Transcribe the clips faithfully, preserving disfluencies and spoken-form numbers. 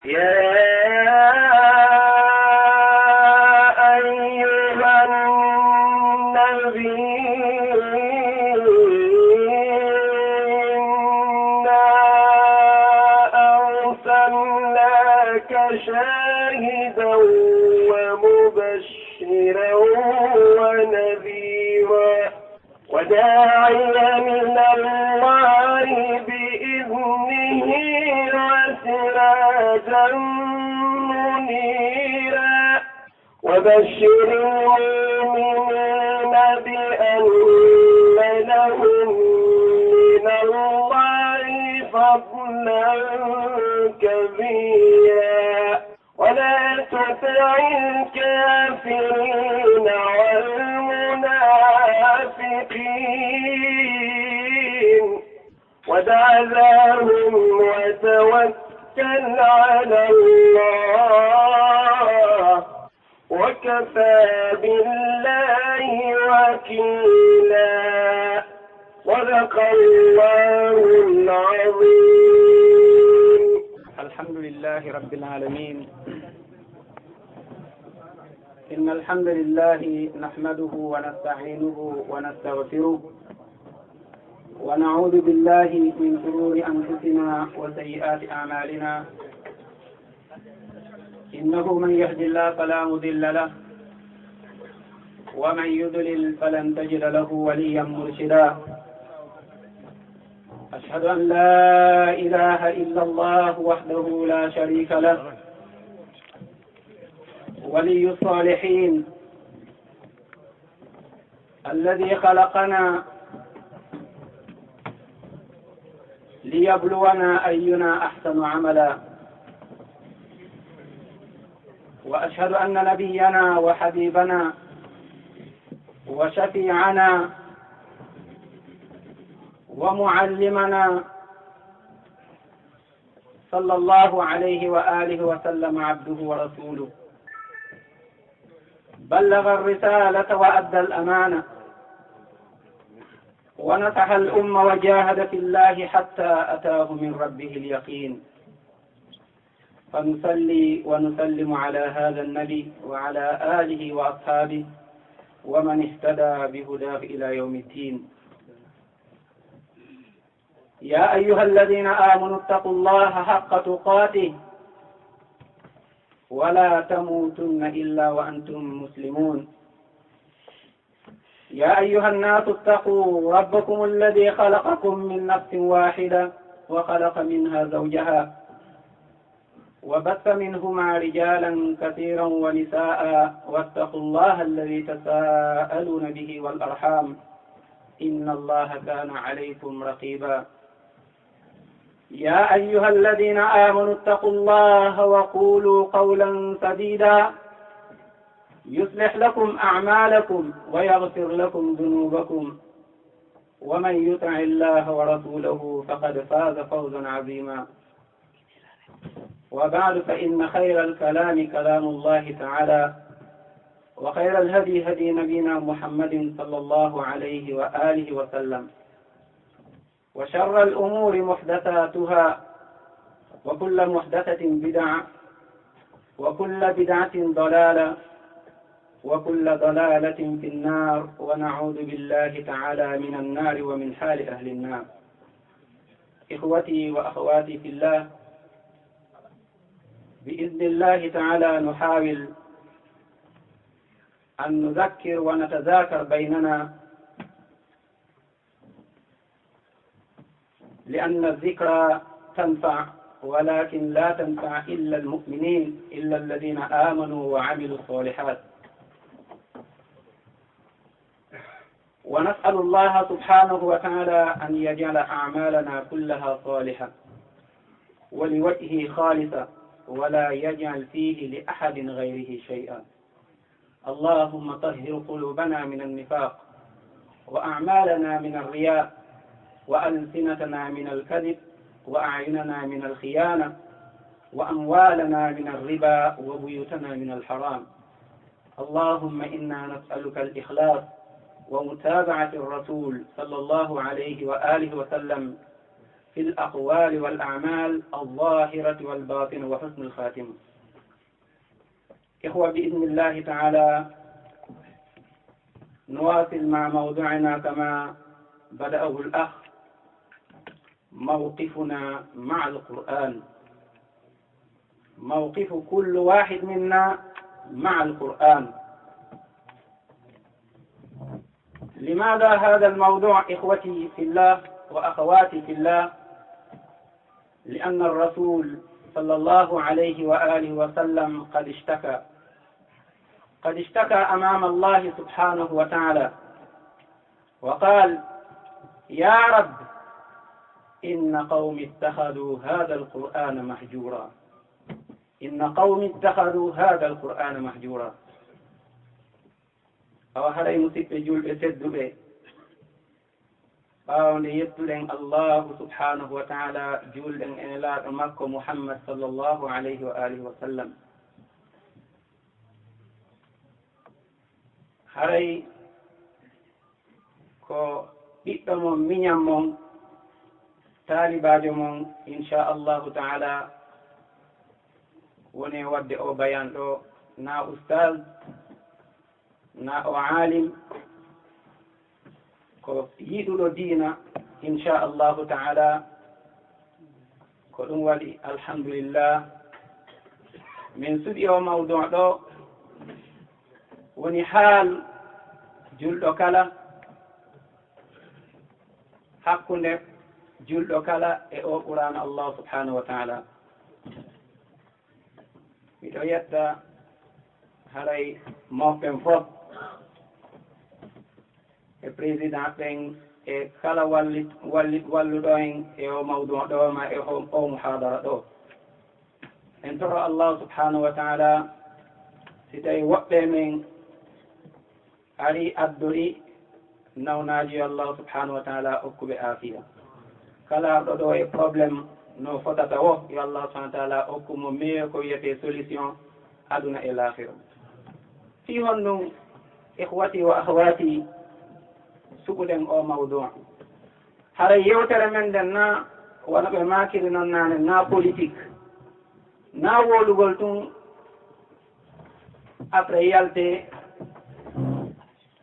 يا أيها النبي إنا أرسلناك شاهدا ومبشرا ونذيرا وداعيا إلى الله بإذنه وسراجا منيرا وبشر المؤمنين بأن لهم من الله فضلا كبيرا ولا تطع الكافرين والمنافقين ودع أذاهم وتوكل على الله وكفى بالله وكيلا. صدق الله العظيم. الحمد لله رب العالمين. إن الحمد لله نحمده ونستعينه ونستغفره، ونعوذ بالله من شرور أنفسنا وسيئات أعمالنا. إنه من يهد الله فلا مضل له، ومن يضلل فلن تجد له وليا مرشدا. أشهد أن لا إله إلا الله وحده لا شريك له، ولي الصالحين، الذي خلقنا ليبلونا أينا أحسن عملا. وأشهد أن نبينا وحبيبنا وشفيعنا ومعلمنا صلى الله عليه وآله وسلم عبده ورسوله، بلغ الرسالة وأدى الأمانة، ونصح الأمة وجاهد في الله حتى أتاه من ربه اليقين. فنصلي ونسلم على هذا النبي وعلى آله وأصحابه ومن اهتدى بهداه إلى يوم الدين. يا أيها الذين آمنوا اتقوا الله حق تقاته ولا تموتن إلا وأنتم مسلمون. يا أيها الناس اتقوا ربكم الذي خلقكم من نفس واحدة وخلق منها زوجها وبث منهما رجالا كثيرا ونساء واتقوا الله الذي تساءلون به والأرحام إن الله كان عليكم رقيبا. يا أيها الذين آمنوا اتقوا الله وقولوا قولا سديدا يصلح لكم أعمالكم ويغفر لكم ذنوبكم ومن يطع الله ورسوله فقد فاز فوزا عظيما. وبعد، فإن خير الكلام كلام الله تعالى، وخير الهدي هدي نبينا محمد صلى الله عليه وآله وسلم، وشر الأمور محدثاتها، وكل محدثة بدعة، وكل بدعة ضلالة، وكل ضلالة في النار، ونعوذ بالله تعالى من النار ومن حال أهل النار. إخوتي وأخواتي في الله، بإذن الله تعالى نحاول أن نذكر ونتذاكر بيننا، لأن الذكرى تنفع، ولكن لا تنفع إلا المؤمنين، إلا الذين آمنوا وعملوا الصالحات. ونسأل الله سبحانه وتعالى أن يجعل أعمالنا كلها صالحة ولوجهه خالصة، ولا يجعل فيه لأحد غيره شيئا. اللهم طهر قلوبنا من النفاق، وأعمالنا من الرياء، وألسنتنا من الكذب، وأعيننا من الخيانة، وأموالنا من الربا، وبيوتنا من الحرام. اللهم إنا نسألك الإخلاص ومتابعة الرسول صلى الله عليه وآله وسلم في الأقوال والأعمال الظاهرة والباطنة وحسن الخاتمة. إخوة، بإذن الله تعالى نواصل مع موضوعنا كما بدأه الأخ، موقفنا مع القرآن. موقف كل واحد منا مع القرآن. لماذا هذا الموضوع إخوتي في الله وأخواتي في الله؟ لأن الرسول صلى الله عليه وآله وسلم قد اشتكى، قد اشتكى أمام الله سبحانه وتعالى وقال: يا رب، إن قوم اتخذوا هذا القرآن مهجورا. إن قوم اتخذوا هذا القرآن مهجورا. Awa haray, musiɓɓe julɓe tedduɓe, ɓaawo nde yettuɗen Allahu subhanahu wa ta'ala, juulɗen e nelaaɗo makko Muhammad sallallahu alayhi wa alihi wa sallam, haray ko ɓiɗɗo mon, miñan mon, taalibaajo mon, insha Allahu ta'ala, woni e waɗde o bayan ɗo, na ustaz, na o aalim, ko yiɗuɗo diina, insha Allahu ta'ala. Ko ɗum waɗi, alhamdulillah, min suɓi o mawdu ɗo, woni haal julɗo kala, hakkunde julɗo kala e o Qur'aana Allah subhanahu wa ta'ala. Miɗo yetta haray mawɓe ɓen fof, e président ɓen, e kala wallit-, wallit-, walluɗo en e o mawdu ɗo, ma e o, o muhadara ɗo. En toro Allah subhanahu wa ta'ala, si tawi woɓɓe men ari addori nawnaaji, yo Allah subhanahu wa ta'ala okku ɓe aafiya. Kala arɗo ɗo e problème no fotata o, yo Allah subhanahu wa ta'ala okku mo meilleur ko wiyetee solution aduna e laakhira. Fii honɗum, ikhwati wa akhwati, suɓuɗen o mawdu? Haray yewtere men nden na wano ɓe maakiri non naane, na politique, na wowlugol tun, après yalte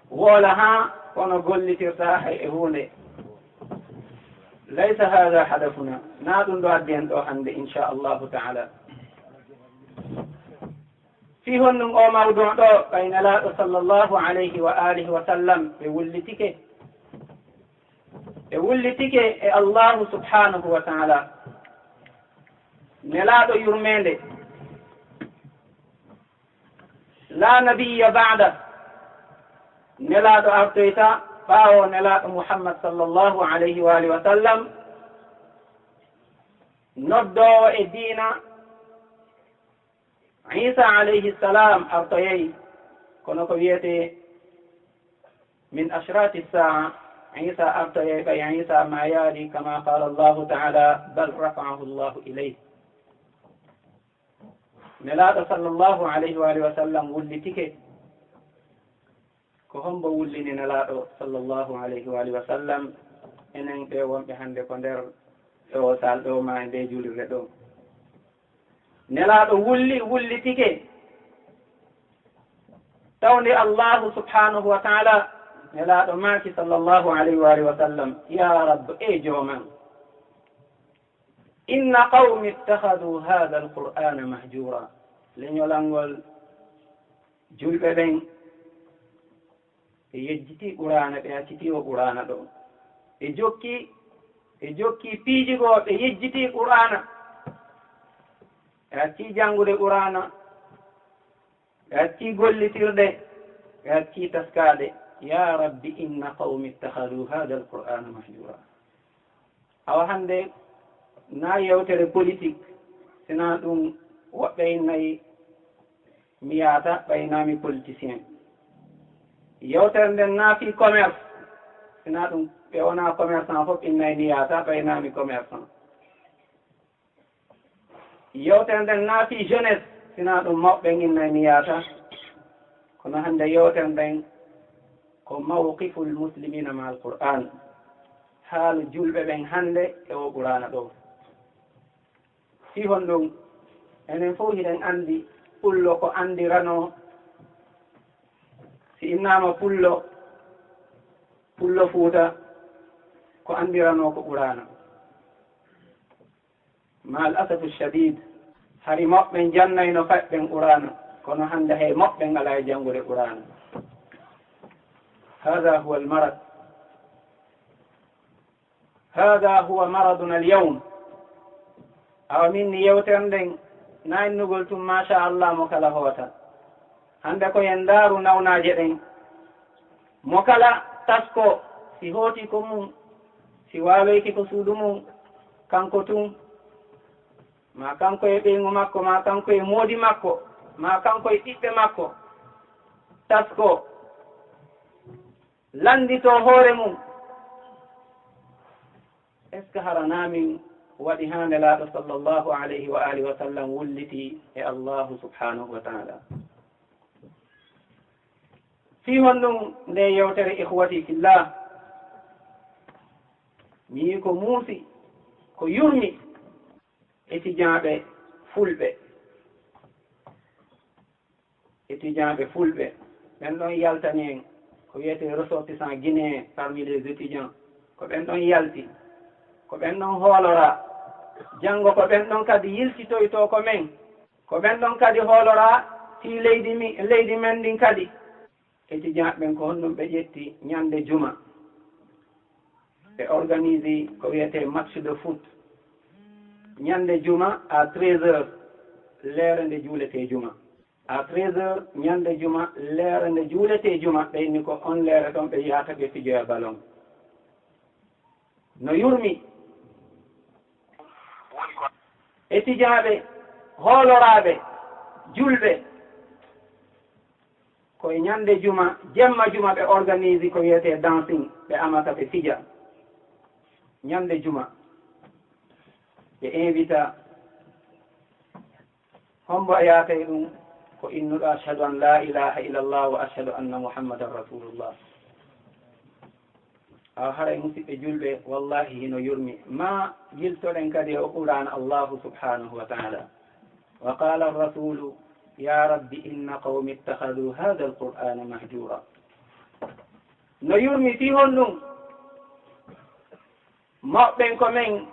wowla haa kono gollitirta hay e huunde. Laysa hadha hadafuna, na ɗum ɗo addi en ɗo hannde, insha Allahu ta'ala. Fii honɗum o mawdu ɗo? Ɓay Nelaaɗo sallallahu alayhi wa alihi wa sallam ɓe wullitike. Ɓe wullitike e Allahu subhanahu wa ta'ala. Nelaaɗo yurmeende. La nabiyya ba'da. Nelaaɗo artoyta ɓaawo Nelaaɗo Muhammad sallallahu alayhi wa alihi wa sallam. Noddoowo e diina, Iisa alayhi salam artoyay, kono ko wiyetee min ashrati saa, Iisa artoyay, ɓay Iisa maayaali, kama qala Allahu ta'ala, bal rafa'ahu Allahu ilayh. Nelaaɗo sallallahu alayhi wa alihi wa sallam wullitike. Ko hombo wullini Nelaaɗo sallallahu alayhi wa alihi wa sallam? Enen ɓe wonɓe hannde ko nder e o saal ɗo, ma e nde juulirde ɗo. Nelaaɗo wulli, wullitike. Tawde Allahu subhanahu wa ta'ala, Nelaaɗo maaki sallallahu alayhi wa alihi wa sallam, ya Rabb, e Joomam, inna qawmi ittakhadhu hadha al-Qur'ana mahjura. Leñolal ngol, julɓe ɓen, ɓe yejjiti Qur'aana, ɓe acciti o Qur'aana ɗo. Ɓe jokki, ɓe jokki piiji goo, ɓe yejjiti Qur'aana. Ɓe acci janngude Qur'aana, ɓe acci gollitirde, ɓe acci taskaade. Ya Rabbi, inna qawmi ittakhadhu hadha al-Qur'ana mahjura. Awa hannde na yewtere politique, sina ɗum woɓɓe innay mi yaata ɓay na mi politicien. Yewtere nden na fii commerce, sina ɗum ɓe wona commerçant fof innay mi yaata ɓay na mi commerçant. Yewtere nden na fii jeunesse, sina ɗum mawɓe innay mi yaata. Kono hannde yewtere nden ko mawqiful muslimina ma al Qur'an. Haalu julɓe ɓen hannde e oo Quraana ɗoo. Fii honɗum? Enen fow hiɗen anndi pullo ko anndiranoo, si innaama pullo, pullo Fuuta, ko anndiranoo ko Quraana. Maal asafu shadid, hari moɓɓen jannayno faɓɓen Quraana, kono hannde hay moɓɓen alaa e janngude Quraana. Hada huwa al marad. Hada huwa maraduna al yawm. Awa min ni yewtere nden, na innugol tun, masha Allah, mo kala hoota. Hannde ko en ndaaru nawnaaje ɗen. Mo kala tasko, si hooti ko mum, si waaloyki ko suudu mum, kanko tun, maa kanko e ɓeyngu makko, maa kanko e moodi makko, maa kanko e ɓiɓɓe makko, tasko, lannditoo hoore mum. Est-ce que hara na min waɗi haa Nelaaɗo sallallahu alayhi wa alihi wa sallam wulliti e Allahu subhanahu wa ta'ala? Fii honɗum nde yewtere, ikhwati fillah? Mi yii ko muusi, ko yurmi, etijaaɓe fulɓe. Etijaaɓe fulɓe, ɓen ɗon yaltani en, ko wiyetee ressortissant guinéen parmi les étudiants, ko ɓen ɗon yalti, ko ɓen ɗon hooloraa. Janngo ko ɓen ɗon kadi yiltitoytoo ko men, ko ɓen ɗon kadi hooloraa fii leydi mi-, leydi men ndin kadi. Etijaaɓe ɓen, ko honɗum ɓe ƴetti? Ñannde juma, ɓe organisi ko wiyetee match de foot. Ñannde juma à treize heures, leere nde juuletee juma. À treize heures, ñannde juma, leere nde juuletee juma, ɓe inni ko on leere ɗon ɓe yahata ɓe fijoya ballon. No yurmi. Etijaaɓe, hooloraaɓe, julɓe, ko e ñannde juma, jemma juma ɓe organisi ko wiyetee dancing, ɓe amata ɓe fija. Ñannde juma, ɓe invita, hombo a yaatay ɗum? Ko innuɗo ashhadu an la ilaha illallah wa ashhadu anna muhammadan rasulullah. Awa haray, musiɓɓe julɓe, wallahi hino yurmi. Ma yiltoɗen kadi e o Qur'an Allahu subhanahu wa ta'ala. Wa qala ar-rasulu, ya rabbi inna qawmi ittakhadhu hadha al-Qur'ana mahjura. No yurmi fii honɗum? Mawɓen ko men,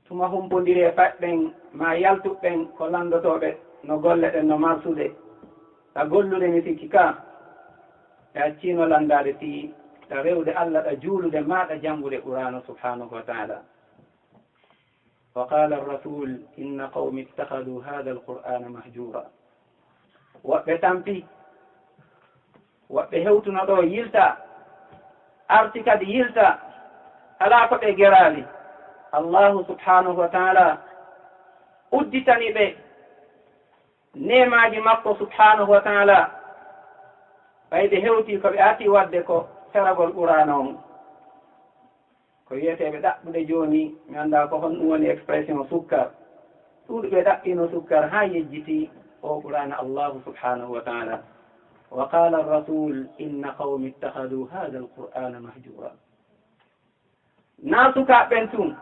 tuma humpondiri e faɗɗen, ma yaltuɓɓen ko lanndotooɓe no golle ɗen no marsude. Ɗa gollude mi sikki ka, ɓe acciino lanndaade fii ɗa rewde Alla, ɗa juulude, ma ɗa janngude Qur'aana subhaanahu wa ta'ala. Wa qaala ar-rasuul, inna qawmi ittakhaduu haadha al-Qur'aana mahjuura. Woɓɓe tampi, woɓɓe hewtuno ɗoo yilta, arti kadi yilta, alaa ko ɓe geraali. Allaahu subhaanahu wa ta'aala udditani ɓe neemaaji makko subhaanahu wa ta'aala, ɓay ɓe hewtii ko ɓe arti waɗde ko feragol Qur'aana on. Ko wiyeteeɓe ɗaɓɓude jooni, mi anndaa ko honɗum woni expression sukkar. Ɗuuɗuɓe ɗaɓɓiino sukkar haa yejjiti o Qur'aana Allaahu subhaanahu wa ta'aala. Wa qaala ar-rasuul, inna qawmi ittakhaduu haadha al-Qur'aana mahjuura. Naa sukaaɓe ɓen tun.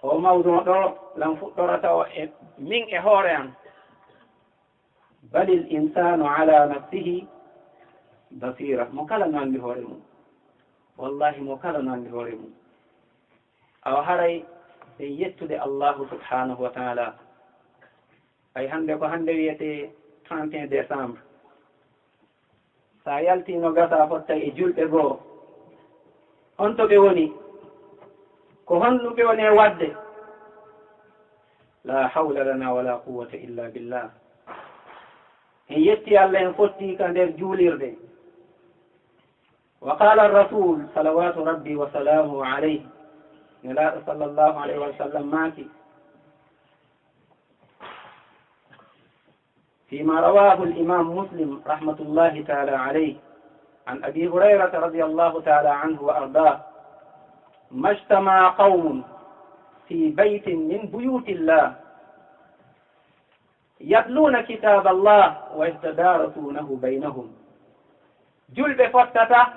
O mawduu ɗoo, lan fuɗɗorata o e min e hoore an. Balil insaanu ala nafsihi basira. Mo kala no anndi hoore mum. Wallahi, mo kala no anndi hoore mum. Awa haray en yettude Allahu subhanahu wa ta'ala. Ay hannde ko hannde wiyetee trente et un décembre. Sa yaltiino gasa fottay e julɓe goo. Honto ɓe woni? Ko honɗum ɓe woni e waɗde? La hawla lana wala quwwata illa billah. En yetti Allah, en fotti ka nder juulirde. Wa qala ar-rasul salawatu rabbi wa salamuhu alayhi. Nelaaɗo sallallahu alayhi wa sallam maaki, فيما رواه الإمام مسلم رحمة الله تعالى عليه عن أبي هريرة رضي الله تعالى عنه وأرضاه، ما اجتمع قوم في بيت من بيوت الله يتلون كتاب الله ويتدارسونه بينهم Julɓe fottata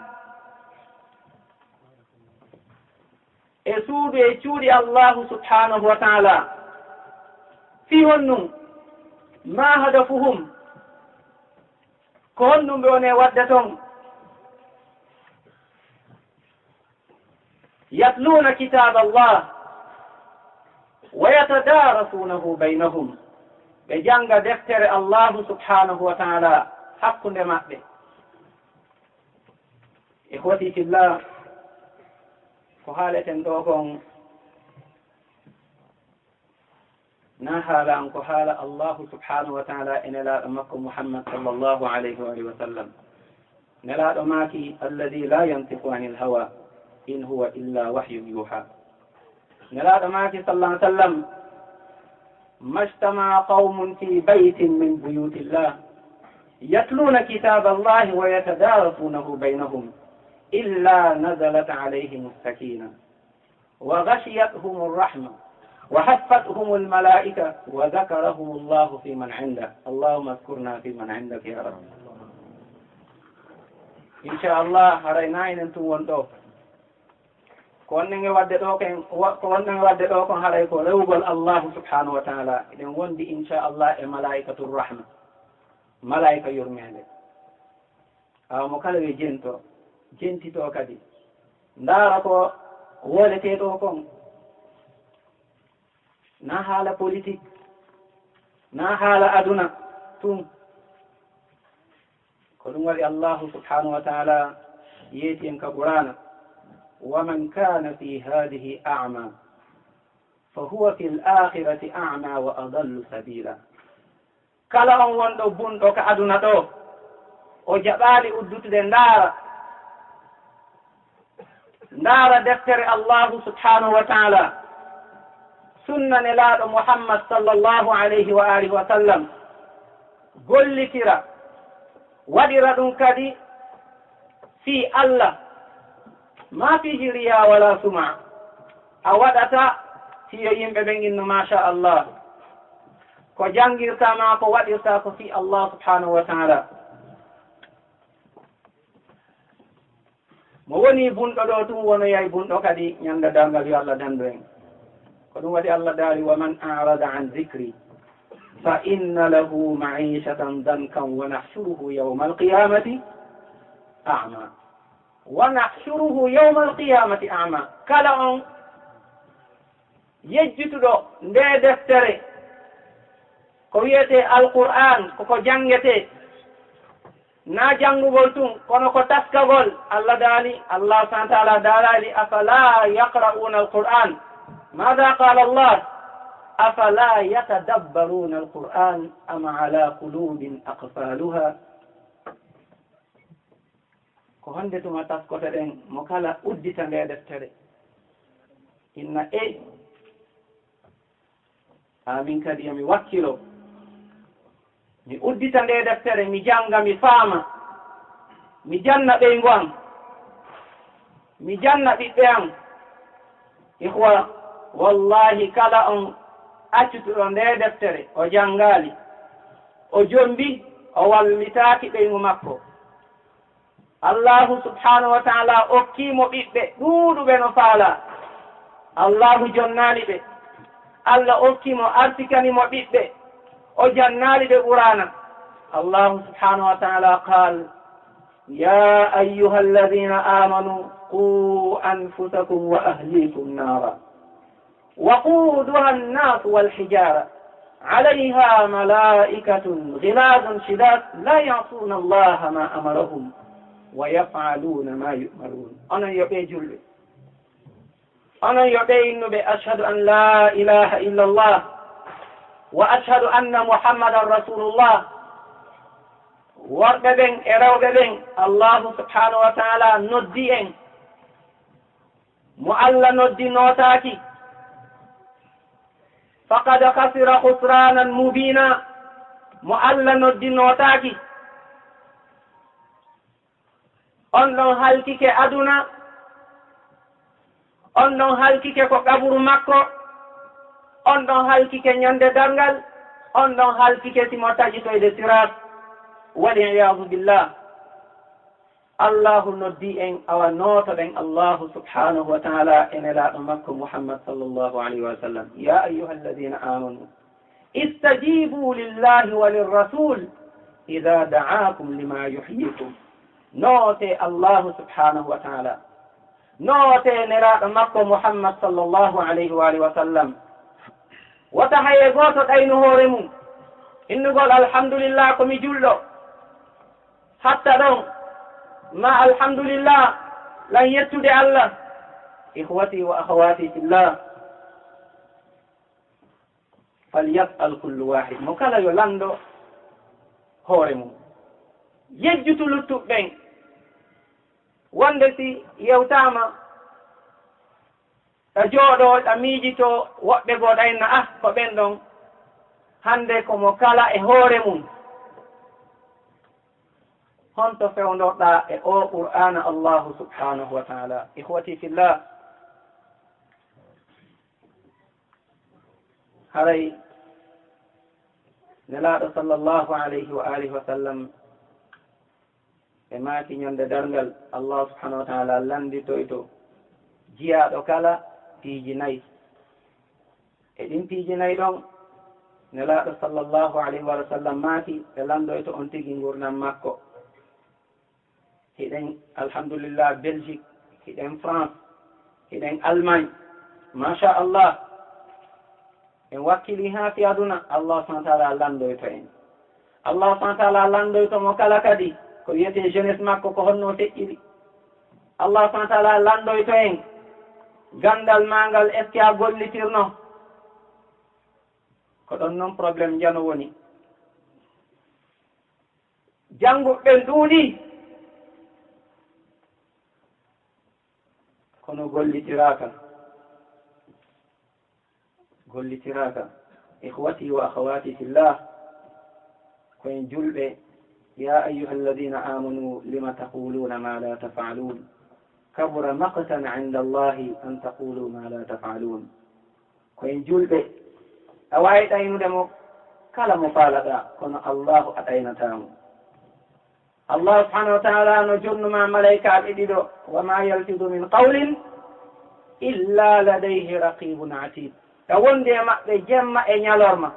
e suudu e cuuɗi Allahu subhanahu wa ta'ala. Fii honɗum? Ma hadafuhum? Ko honɗum ɓe woni e waɗde ton? Yatluuna kitaaba Allah wa yatadarasuunahu baynahum. Ɓe jannga deftere Allahu subhanahu wa ta'ala hakkunde maɓɓe. Ikhwati fillah, ko haaleten ɗo kon, na haala an, ko haala Allahu subhanahu wa ta'ala e nelaaɗo makko Muhammad sallallahu alayhi wa alihi wa sallam. Nelaaɗo maaki, "Alladhi la yantiqu anil hawa, in huwa illa wahyun yuha." Nelaaɗo maaki, sallallahu alayhi wa sallam, "Majtama qawmun fi baytin min buyutillah, yatluna kitaballahi wa yatadarasunahu baynahum, illa nazalat alayhimus sakina." وغشيتهم الرحمة وحفتهم الملائكة وذكرهم الله فيمن عنده. اللهم اذكرنا فيمن عندك يا رب. Inchallah, haray na enen tun won ɗo. Ko wonɗen e waɗde ɗo ken, wa-, ko wonɗen e waɗde ɗo kon haray ko rewugol Allahu subhanahu wa ta'ala. Eɗen wondi inchallah e malaa'ikatur rahma, malaa'ika yurmeende. Awa mo kala yo jento, jentito kadi. Ndaara ko woletee ɗo kon. Na haala politique, na haala aduna tun. Ko ɗum waɗi Allahu subhanahu wa ta'ala yeeti en ka Qur'ana, "Wa man kana fi hadhihi a'ma, fa huwa fil akhirati a'ma wa adallu sabila." Kala on wonɗo bunɗo ka aduna ɗo, o jaɓaali uddutude ndaara. Ndaara deftere Allahu subhanahu wa ta'ala, sunna nelaaɗo Muhammad sallallahu alayhi wa alihi wa sallam, gollitira, waɗira ɗum kadi fii Allah, ma fihi riya wala suma. A waɗata fii yo yimɓe ɓen innu, masha Allah. Ko janngirta ma ko waɗirta ko fii Allah subhanahu wa ta'ala. Mo woni bunɗo ɗo tun wonoyay bunɗo kadi ñande darngal, yo Allah dandu en. Ko ɗum waɗi Allah daali, "Wa man a'rada an dhikri fa inna lahu ma'ishatan dankan wa nahshuruhu yawmal qiyamati a'ma." Wa nahshuruhu yawmal qiyamati a'ma. Kala on yejjituɗo nde deftere, ko wiyetee Alqur'an, ko ko janngetee, na janngugol tun, kono ko taskagol. Allah daali, Allah subhanahu wa ta'ala daalaali, "Afala yaqra'una al-Qur'an?" Mada qala Allah? "Afala yatadabbaruna al-Qur'an am ala qulubin aqfaluha?" Ko honde tuma taskotoɗen mo kala uddita nde deftere? Inna e Amin kadi yo mi wakkilo, mi uddita nde deftere, mi jannga, mi faama, mi janna ɓeyngu am, mi janna ɓiɓɓe am. Ihwa, wallahi, kala on accutuɗo nde deftere, o janngaali, o jombi, o wallitaaki ɓeyngu makko. Allahu subhanahu wa ta'ala okkii mo ɓiɓɓe ɗuuɗuɓe no faalaa. Allahu jonnaali ɓe. Allah okkii mo, arsikani mo ɓiɓɓe. O jannaali ɓe Qur'aana. Allahu subhanahu wa ta'ala qaal, "Ya ayyuhalladhina amanu qu anfusakum wa ahlikum nara." وقودها الناس والحجارة عليها ملائكة غلاظ شداد لا يعصون الله ما أمرهم ويفعلون ما يؤمرون. Onon yo ɓe julɓe. Onon yo ɓe innuɓe, "Ashhadu an la ilaha illa Allah wa ashhadu anna Muhammadan Rasulullah." Worɓe ɓen e rewɓe ɓen, Allahu subhanahu wa ta'ala noddi en. Mo Allah noddi nootaaki, faqad khasira khusranan mubina. Mo Allah noddi nootaaki, on ɗon halkike aduna, on ɗon halkike ko qaburu makko, on ɗon halkike ñande darngal, on ɗon halkike si mo taƴitoyde sirat. Wal iyaazu billah. Allahu noddi en, awa nootoɗen Allahu subhanahu wa ta'ala e nelaaɗo makko Muhammad sallallahu alayhi wa sallam. Ya ayyuha alladhina amanu, istajibu lillahi wa lirrasul idha da'akum lima yuhyikum. Noote Allahu subhanahu wa ta'ala. Noote nelaaɗo makko Muhammad sallallahu alayhi wa alihi wa sallam. Wota haye gooto ɗaynu hoore mum. Innugol alhamdulillah ko mi julɗo. Hatta ɗon, ma alhamdulillah, lan yettude Allah. Ikhwati wa akhawati fillah. Falyas'al kullu wahid. Mo kala yo lanndo hoore mum. Yejjutu luttuɓe ɓen. Wonde si yewtaama, ɗa jooɗoo, ɗa miijitoo, woɓɓe goo ɗa inna, ah, ko ɓen ɗon. Hannde ko mo kala e hoore mum. Honto fewndorɗaa e oo Qur'aana Allahu subhanahu wa ta'ala? Ikhwati fillah, haray Nelaaɗo sallallahu alayhi wa alihi wa sallam ɓe maaki ñande darngal, Allah subhanahu wa ta'ala lannditoyto jiyaaɗo kala piiji nayi. E ɗin piiji nayi ɗon, Nelaaɗo sallallahu alayhi wa sallam maaki ɓe lanndoyto on tigi ngurndan makko. Hiɗen, alhamdulillah, Belgique, hiɗen France, hiɗen Allemagne. Masha Allah. En wakkili haa fi aduna, Allah subhanahu wa ta'ala lanndoyto en. Allah subhanahu wa ta'ala lanndoyto mo kala kadi ko wiyetee jeunesse makko, ko honno o feƴƴiri. Allah subhanahu wa ta'ala lanndoyto en ganndal maa ngal, est-ce que a gollitirno? Ko ɗon non problème njano woni. Jannguɓe ɓen ɗuuɗii, kono gollitiraaka. Gollitiraaka. Ikhwati wa akhawati fillah, ko en julɓe. Ya ayyuha alladhina amanu, lima taquluna ma la taf'alun? Kabura maqtan inda Allahi an taqulu ma la taf'alun. Ko en julɓe. A waawi ɗaynude mo kala mo faalaɗaa, kono Allahu a ɗaynataa mo. Allah subhanahu wa ta'ala no jonnuma malaykaaɓe ɗiɗo, wa ma yalfidu min qawlin illa ladayhi raqibun atid. E wonde e maɓɓe jemma e ñalorma.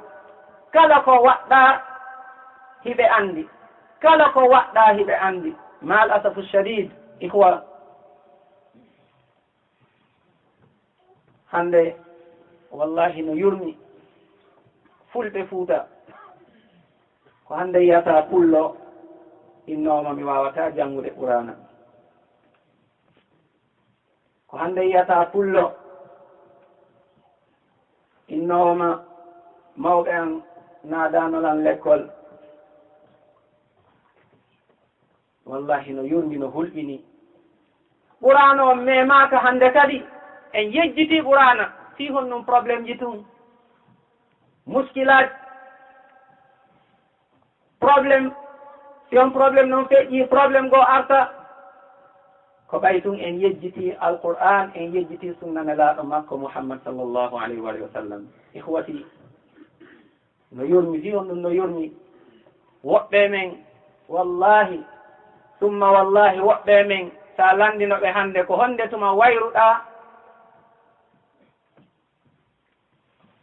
Kala ko waɗɗaa hiɓe anndi. Kala ko waɗɗaa hiɓe anndi. Mal asafu shadid, ikhwa. Hannde, wallahi, no yurmi fulɓe Fuuta. Ko hannde yiyata pullo innooma mi waawataa janngude Quraana. Ko hannde yiyata pullo innooma mawɓe an naadaano lan lekkol. Wallahi, no yurmi, no hulɓini. Qur'aana on memaaka hannde kadi. En yejjitii Qur'aana. Fii honɗun problème ji tun? Muskilaat, problème. Si on problème non feƴƴi, problème goo arta. Ko ɓay tun en yejjitii Alqur'aan, en yejjitii sunna Nelaaɗo makko Muhammad sallallahu alayhi wa sallam. Ikhwati, no yurmi, fii honɗun no yurmi. Woɓɓe men, wallahi, summa wallahi, woɓɓe men, sa lanndino ɓe hannde, ko honde tuma wayruɗaa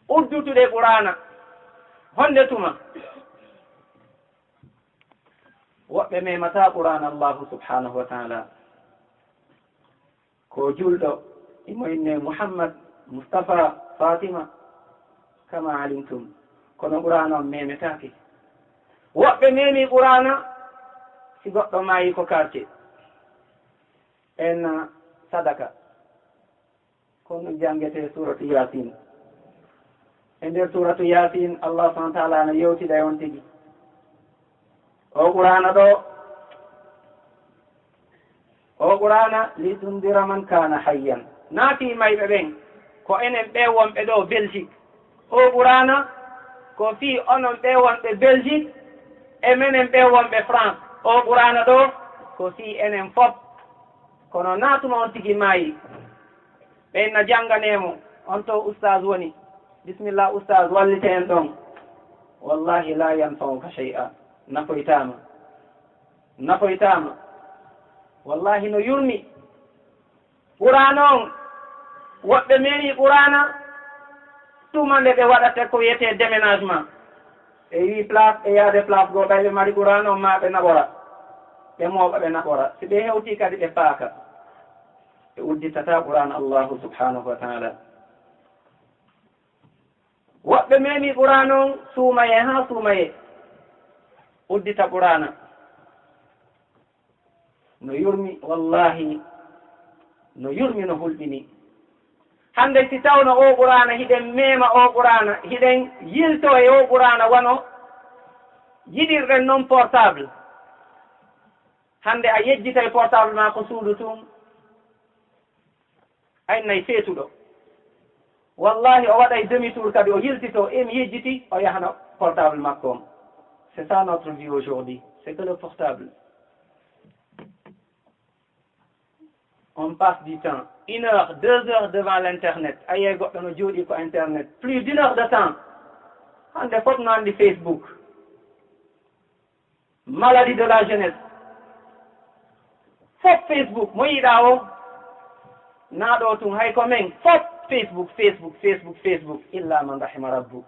uddutude Qur'aana? Honde tuma? Woɓɓe memataa Qur'aana Allahu subhanahu wa ta'ala. Ko julɗo, imo innee Muhammad, Mustafa, Fatima, kama alimtum. Kono Qur'aana on memetaake. Woɓɓe memi Qur'aana, si goɗɗo maayi ko quartier. En sadaka. Ko ɗun janngetee suuratu Yaasin. E nder suuratu Yaasin, Allah subhanahu wa ta'ala no yewtida e on tigi. O Qur'aana ɗoo, o Qur'aana, litundira man kaana hayyan. Naa fii mayɓe ɓen, ko enen ɓee wonɓe ɗoo Belgique. O Qur'aana, ko fii onon ɓee wonɓe Belgique, e menen ɓee wonɓe France. O Qur'aana ɗoo, ko fii enen fof. Kono naa tuma on tigi maayi, ɓen na jannganee mo, on to ustaaz woni. Bismillah ustaaz, wallite en ɗon. Wallahi, la yanfa'uka shay'a. Nafoytaama. Nafoytaama. Wallahi no yurmi. Qur'aana on, woɓɓe memi Qur'aana, tuma nde ɓe waɗata ko wiyetee déménagement. Ɓe wi place, ɓe yaade place goo, ɓay ɓe mari Qur'aana on, ma ɓe naɓora. Ɓe mooɓa, ɓe naɓora. Si ɓe hewtii kadi, ɓe paaka. Ɓe udditataa Qur'aana Allahu subhanahu wa ta'ala. Woɓɓe memi Qur'aana on, suumayee haa suumayee. Uddita Qur'aana. No yurmi, wallahi, no yurmi, no hulɓini. Hannde si tawno oo Qur'aana, hiɗen mema oo Qur'aana, hiɗen yiltoo e oo Qur'aana wano yiɗirɗen non portable. Hannde a yejjitay portable maa ko suudu tun, a innay feetuɗo. Wallahi, o waɗay demi-tour kadi, o yiltitoo, em yejjiti, o yahana portable makko on. C'est ça notre vie aujourd'hui, c'est que le portable. On passe du temps, une heure, deux heures devant l'internet. A yiyay goɗɗo no jooɗii ko internet, plus d'une heure de temps. Hannde fof no anndi Facebook. Maladie de la jeunesse. Fof Facebook, mo yiɗaa o, naa ɗoo tun, hay ko men, fof Facebook, Facebook, Facebook, Facebook, illa man rahima rabbuk.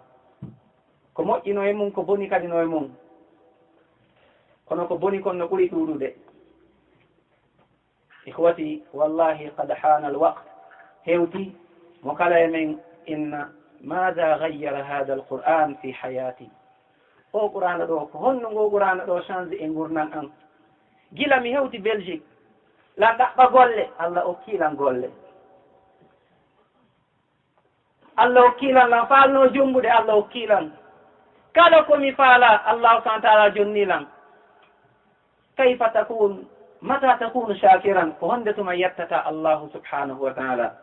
Ko moƴƴi no e mun, ko boni kadi no e mun. Kono ko boni kon no ɓuri ɗuuɗude. Ikhwati, wallahi qad hana al waqt. Hewti mo kala e men inna, maada gayyara hada al Qur'an fi hayati? O Qur'aana ɗoo, ko honno ngo Qur'aana ɗoo change e ngurndan an? Gila mi hewti Belgique, lan ɗaɓɓa golle, Allah okkii lan golle. Allah okkii lan, lan faalnoo jombude, Allah okkii lan. Kala ko mi faalaa, Allah subhanahu wa ta'ala jonnii lan. Kayfa takun, mata takunu shakiran? Ko honde tuma yettata Allah subhanahu wa ta'ala?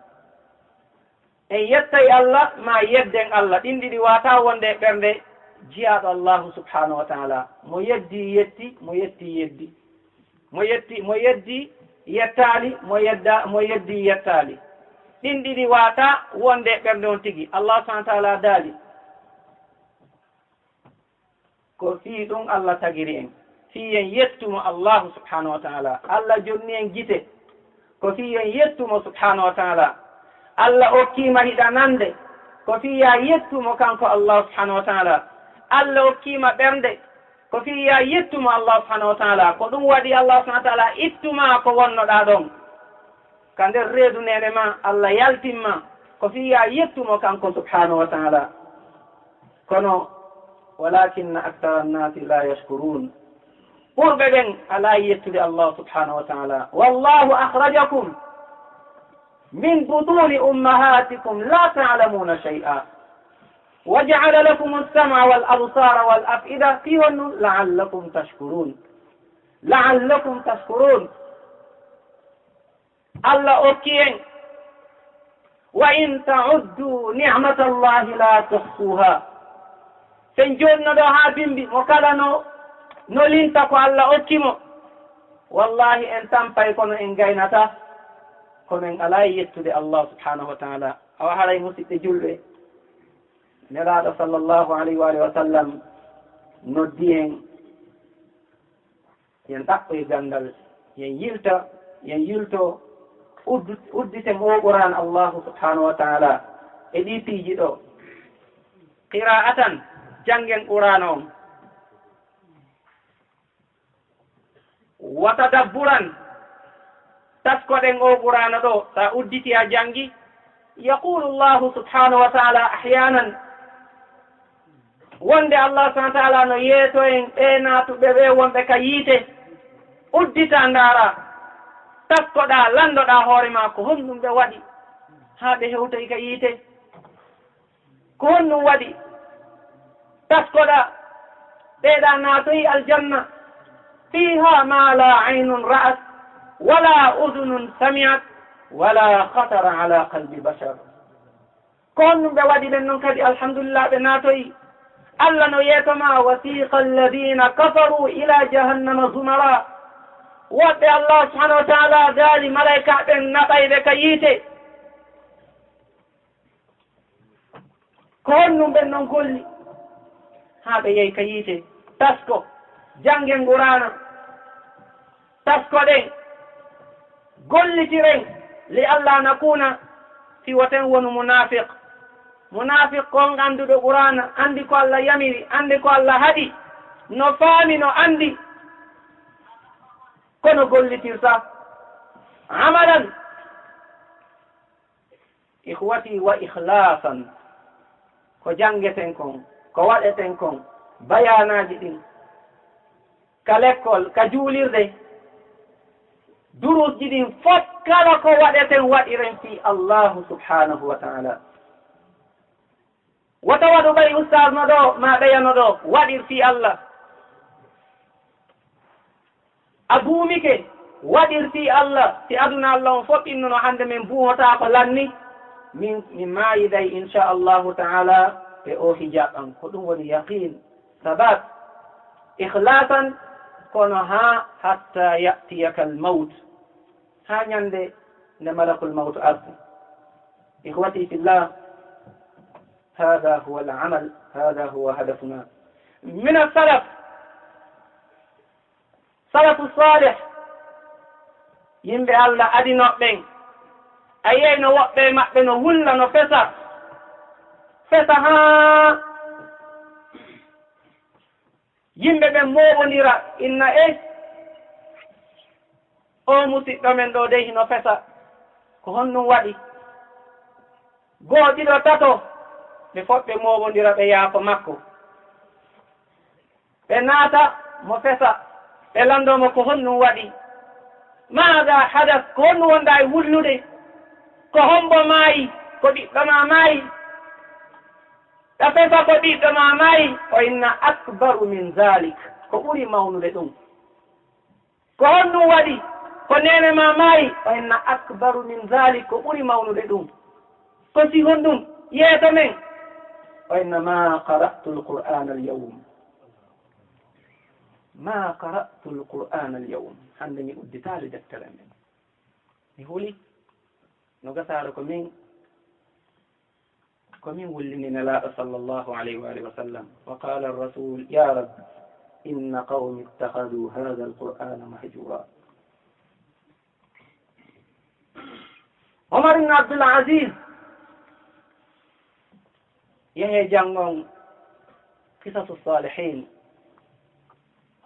En yettay Allah, ma yedden Allah. Ɗin ɗiɗi waataa wonde e ɓernde jiyaaɗo Allah subhanahu wa ta'ala. Mo yeddi, yetti, mo yetti, yeddi. Mo yetti, mo yeddi, yettaali, mo yedda, mo yeddi, yettaali. Ɗin ɗiɗi waataa wonde e ɓernde on tigi. Allah subhanahu wa ta'ala daali. Ko fii ɗun Allah tagiri en. Fii en yettu mo Allahu subhanahu wa ta'ala. Allah jonni en gite. Ko fii en yettu mo subhanahu wa ta'ala. Allah okkii ma hiɗa nande. Ko fii yaa yettu mo kanko Allah subhanahu wa ta'ala. Allah okkii ma ɓernde. Ko fii yaa yettu mo Allah subhanahu wa ta'ala. Ko ɗun waɗi Allah subhanahu wa ta'ala ittu ma ko wonnoɗaa ɗon. Ka nder reedu neene ma, Allah yaltin ma. Ko fii yaa yettu mo kanko subhanahu wa ta'ala. Kono, walakinna aktara annasi la yashkurun. Ɓurɓe ɓen alaa yettude Allah subhanahu wa ta'ala. Wallahu akhrajakum min butuni ummahatikum la ta'lamuna shay'a. Wa ja'ala lakum as-sam'a wal absara wal af'ida. Fii honno? La'allakum tashkurun. La'allakum tashkurun. Allah okki en. Wa in ta'uddu ni'matallahi la tuhsuha. Sen jonno ɗo haa bimbi, mo kala no, no linta ko Allah okki mo. Wallahi, en tampay kono en gaynata. Kono en alaa e yettude Allah subhanahu wa ta'ala. Awa haray, musiɓɓe julɓe, Nelaaɗo sallallahu alayhi wa alihi wa sallam noddi en. Yen ɗaɓɓoy ganndal, yen yilta, yen yilto, uddu-, udditen oo Qur'aan Allahu subhanahu wa ta'ala e ɗii piiji ɗoo. Qiraa'atan, janngen Qur'aana on. Wa tadabburan, taskoɗen oo Qur'aana ɗoo, sa udditi a janngi, yaqulu Allahu subhanahu wa ta'ala ahyaanan, wonde Allah subhanahu wa ta'ala no yeeto en ɓee naatuɓe ɓee wonɓe ka yiite. Udditaa ndaaraa, taskoɗaa, lanndoɗaa hoore maa ko honɗum ɓe waɗi haa ɓe hewtoyi ka yiite. Ko honɗum waɗi taskoɗaa ɓeeɗaa naatoyi aljanna? Fiiha ma la aynun ra'at, wala udunun sami'at, wala khatara ala qalbi bashar. Ko honɗum ɓe waɗi ɓen non kadi? Alhamdulillah, ɓe naatoyi. Allah no yeeto ma, wasiqa alladina kafaru ila jahannama zumara. Woɓɓe Allah subhanahu wa ta'ala daali, malaika ɓen naɓay ɓe ka yiite. Ko honɗum ɓen non golli haa ɓe yehi ka yiite? Tasko, janngen Qur'aana, taskoɗen. Gollitiren, li alla nakuna, si woten wonu munafiq. Munafiq ko on annduɗo Qur'aana, anndi ko Alla yamiri, anndi ko Alla haɗi, no faami, no anndi, kono gollitirta amalan, ikhwati, wa ikhlasan. Ko janngeten kon, ko waɗeten kon, bayaanaaji ɗin, ka lekkol, ka juulirde, duruusji ɗin fof, kala ko waɗeten, waɗiren fii Allahu subhanahu wa ta'ala. Wota waɗu ɓay ustaas no ɗo, maa ɓeya no ɗo, waɗir fii Allah. A buumike, waɗir fii Allah. Si aduna Allah on fof innuno hannde min buumotaako lanni, min, min maayiday, inchallahu ta'ala, e o hijab an. Ko ɗum woni yaqin, sabat, ikhlasan, kono haa hatta ya'tiyaka al-mawt, haa ñande nde malakul mawt arti. Ikhwati fillah, hada huwa al-amal, hada huwa hadafuna. Min as-salaf, salafu salih, yimɓe Allah adinooɓe ɓen, a yiyay no woɓɓe e maɓɓe no wulla, no fesa, fesa haa yimɓe ɓen mooɓondira, inna e o musiɗɗo men ɗo dey hino fesa, ko honɗum waɗi? Goo, ɗiɗo, tato, ɓe fof ɓe mooɓondira, ɓe yaafo makko. Ɓe naata mo fesa, ɓe lanndoo mo ko honɗum waɗi. Maada hadas, ko honɗum wonɗaa e wullude? Ko hombo maayi? Ko ɓiɗɗo maa maayi? Ɗa fesa ko ɓiɗɗo maa maayi? O inna akbaru min zalik, ko ɓuri mawnude ɗum. Ko honɗum waɗi? Ko neene maa maayi? O inna akbaru min zalik, ko ɓuri mawnude ɗum. Ko si honɗum? Yeeso men. O inna ma qara'tu al-Qur'ana al-yawm. Ma qara'tu al-Qur'ana al-yawm. Hannde mi udditaali deftere men. Mi huli no gasaare ko min Ko min wullini Nelaaɗo sallallahu alayhi wa alihi wa sallam. Wa qala ar-rasul, ya Rabb, inna qawmi ittakhadhu hadha al-Qur'ana mahjura. Omar ibn Abdul Aziz, yehe janngon Qisasu Salihin.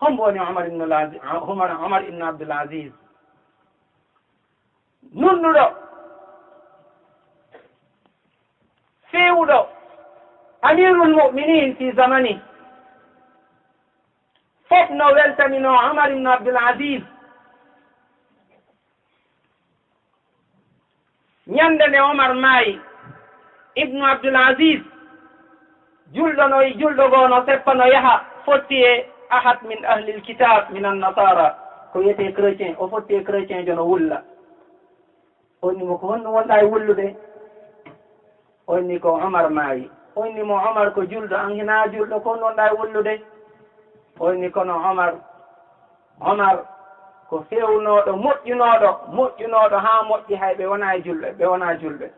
Hombo woni Omar ibn al-Aziz, Omar, Omar ibn Abdul Aziz? Nunɗuɗo, feewuɗo, amirul mu'minin fi zamani. Fof no weltaninoo Omar ibn Abdul Aziz. Ñande nde Omar maayi, Ibnu Abdul Aziz, julɗo no, julɗo goo no seppa no yaha, fotti e ahad min ahlil kitab min annasara, ko wiyetee chrétien, o fotti e chrétien jo no wulla. O inni mo, ko honɗum wonɗaa e wullude? O inni, ko Omar maayi. O inni mo, Omar ko julɗo, an hinaa julɗo, ko honɗum wonɗaa e wullude? O inni, kono Omar, Omar ko feewnooɗo, moƴƴunooɗo, moƴƴunooɗo haa moƴƴi, hay ɓe wonaa e julɓe, ɓe wonaa julɓe.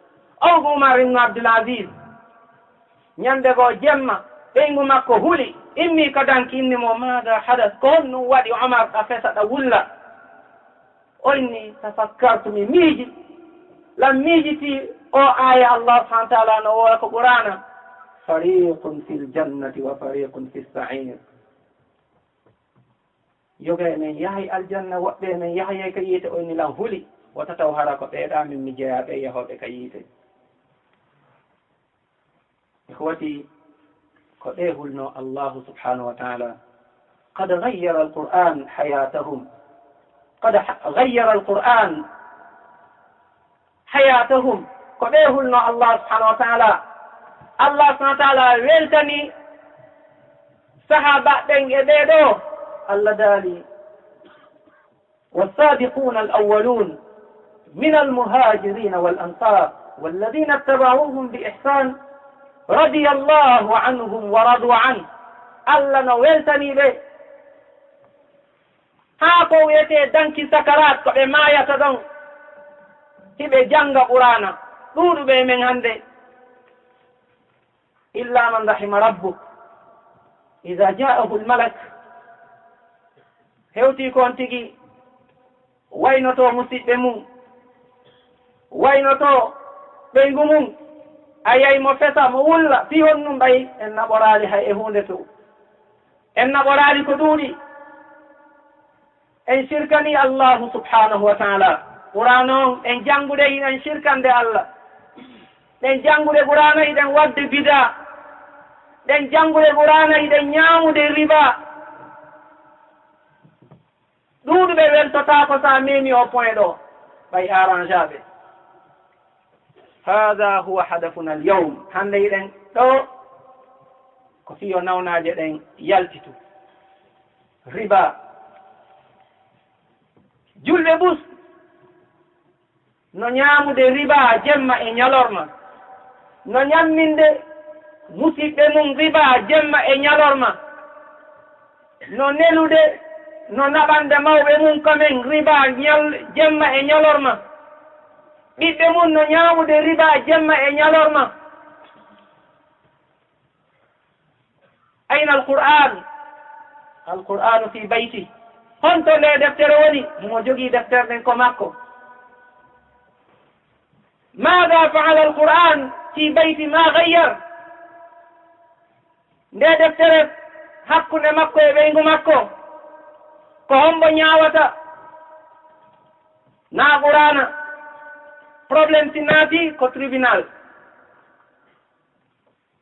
On ko Umar ibn Abdul Aziz. Ñande goo jemma, ɓeyngu makko huli, immii ka danki, inni mo, maada hadas? Ko honɗum waɗi Omar ɗa fesa ɗa wulla? O inni, tafakkartu, mi miiji. Lan miijitii o aaya Allah subhanahu wa ta'ala no woola ko Qur'aana, fariqun fil jannati wa fariqun fis sa'ir. Yoga e men yahay aljanna, woɓɓe e men yahayay ka yiite. O inni lan huli, wota taw hara ko ɓee ɗaa min mi jeyaa, ɓee yahooɓe ka yiite. Ikhwati, ko ɓee hulno Allahu subhanahu wa ta'ala. Qad ghayyara al-Qur'an hayatahum. Qad ha-, ghayyara al-Qur'an hayatahum. Ko ɓee hulno Allah subhanahu wa ta'ala. Allah subhanahu wa ta'ala weltani sahaba ɓen e ɓee ɗoo. Allah daali, والسابقون الأولون من المهاجرين والأنصار والذين اتبعوهم بإحسان رضي الله عنهم ورضوا عنه. Allah no weltanii ɓe haa ko wiyetee danki sakarat, ko ɓe maayata ɗon, hiɓe jannga Qur'aana, ɗuuɗuɓe e men hannde. Illa man rahima rabbuk, iza ja'ahu al-malak, hewtii ko on tigi waynotoo musiɓɓe mum, Waynoto ɓeyngu mum, a yiyay mo fesa, mo wulla, fii honɗum ɓay en naɓoraali hay e huunde to? En naɓoraali ko ɗuuɗi. En sirkani Allahu subhanahu wa ta'ala. Qur'aana on, en janngude hiɗen sirkande Allah. Ɗen janngude Qur'aana hiɗen waɗde bidaa. Ɗen janngude Qur'aana hiɗen ñaamude riba. Ɗuuɗuɓe weltotaako so a meemi o point ɗo, ɓay arrangea ɓe. Hada huwa hadafuna al-yawm. Hannde hiɗen ɗo, ko fii yo nawnaaje ɗen yaltitu. Riba. Julɓe bus, no ñaamude riba jemma e ñalorma, no ñamminde musiɓɓe mum riba jemma e ñalorma, no nelude, no naɓande mawɓe mum kamen riba ñal-, jemma e ñalorma. Ɓiɓɓe mum no ñaamude riba jemma e ñalorma. Ayna al-Qur'an? Al-Qur'anu fi bayti. Honto nde deftere woni? Himo jogii deftere nden ko makko. Maada fa'ala al-Qur'an fi bayti ma ghayyar? Nde deftere hakkunde makko e ɓeyngu makko, ko hombo ñaawata? Na Qur'aana. Problème si naati ko tribunal.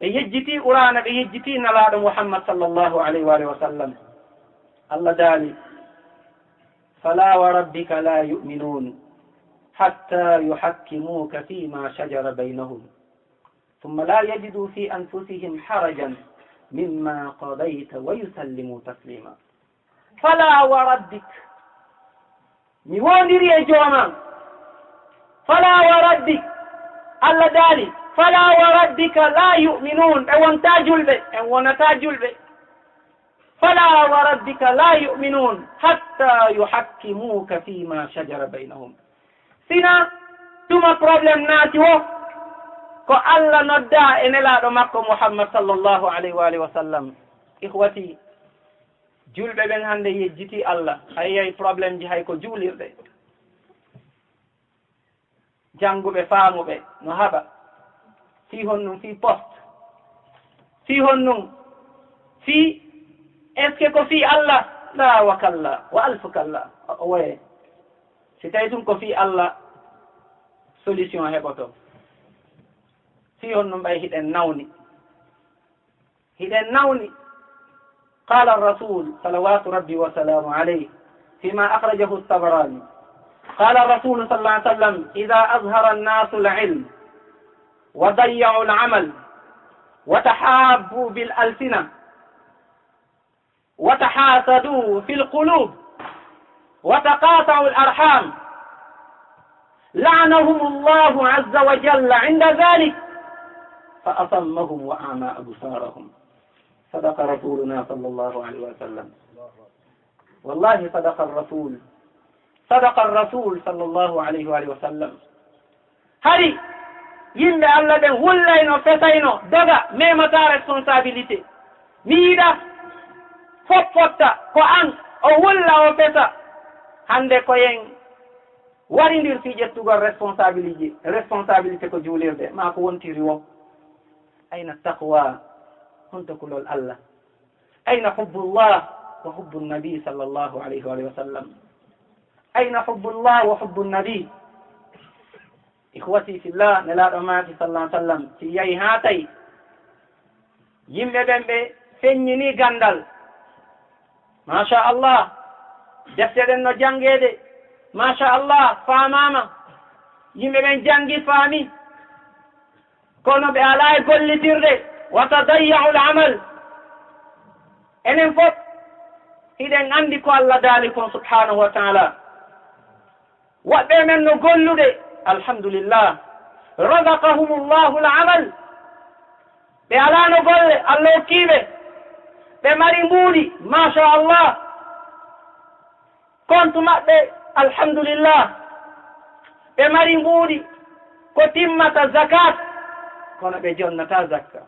Ɓe yejjiti Qur'aana, ɓe yejjiti Nelaaɗo Muhammad sallallahu alayhi wa alihi wa sallam. Allah daali, "Fala wa rabbika la yu'minun hatta yuhakkimuka fima shajara baynahum. Thumma la yajidu fi anfusihim harajan mimma qadayta wa yusallimu taslima." Fala wa rabbik. Mi wondiri e jooma. Fala wa rabbik. Allah daali, "Fala wa rabbika la yu'minun." Ɓe wonta julɓe, en wonata julɓe. "Fala wa rabbika la yu'minun hatta yuhakkimuka fima shajara baynahum." Sina tuma problème naati wo, ko Allah nodda e Nelaaɗo makko Muhammad sallallahu alayhi wa alihi wa sallam. Ikhwati, julɓe ɓen hannde yejjiti Allah, hay hay problème ji hay ko juulirɗe. Jannguɓe, faamuɓe, no haɓa. Fii honɗum? Fii poste. Fii honɗum? Fii, est-ce que ko fii Allah? La wa kalla, wa alfu kalla. O, o woye. Si tawi tun ko fii Allah, solution heɓoto. Fii honɗum ɓay hiɗen nawni? Hiɗen nawni. قال الرسول صلوات ربي وسلامه عليه فيما أخرجه الطبراني، قال الرسول صلى الله عليه وسلم: إذا أظهر الناس العلم وضيعوا العمل وتحابوا بالألسنة وتحاسدوا في القلوب وتقاطعوا الأرحام لعنهم الله عز وجل عند ذلك فأصمهم وأعمى أبصارهم. صدق رسولنا صلى الله عليه وسلم. والله صدق الرسول. صدق الرسول صلى الله عليه وآله وسلم. Hari yimɓe Allah ɓen hullayno, fesayno, doga, memata responsabilité. Mi yiɗa fof fotta ko an, o hulla, o fesa. Hannde ko en warindir fii ƴettugol responsabilité, responsabilité ko juulirde, maa ko wontiri wo. Ayna taqwa? Honto kulol Allah? Ayna hubbullah wa hubbun nabi sallallahu alayhi wa sallam? Ayna hubbullah wa hubbun nabi? Ikhwati fillah, Nelaaɗo maaki sallallahu alayhi wa sallam, si yahi haa tawi yimɓe ɓen ɓe feññini ganndal. Masha Allah, defte ɗen no janngeede. Masha Allah, faamaama. Yimɓe ɓen janngi, faami. Kono ɓe alaa e gollitirde. Wa tadayya'u al-amal. Enen fof, hiɗen anndi ko Allah daali kon subhanahu wa ta'ala. Woɓɓe men no gollude, alhamdulillah. Razaqahumullahu al-amal. Ɓe alaa no golle, Allah okkii ɓe. Ɓe mari mbuuɗi, masha Allah. Compte maɓɓe, alhamdulillah. Ɓe mari mbuuɗi ko timmata zakat, kono ɓe jonnataa zakka.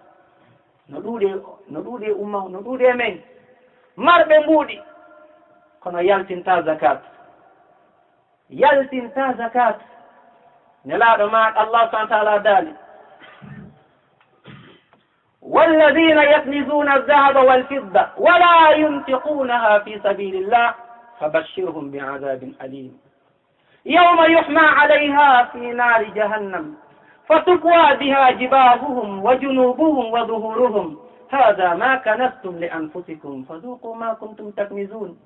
No ɗuuɗi, no ɗuuɗi e umma, no ɗuuɗi e men. Marɓe mbuuɗi, kono yaltintaa zakat. Yaltintaa zakat. Nelaaɗo ma, Allah subhanahu wa ta'ala daali: "والذين يكنزون الذهب والفضة ولا ينفقونها في سبيل الله فبشرهم بعذاب أليم. يوم يحمى عليها في نار جهنم فتكوى بها جباههم وجنوبهم وظهورهم هذا ما كنزتم لأنفسكم فذوقوا ما كنتم تكنزون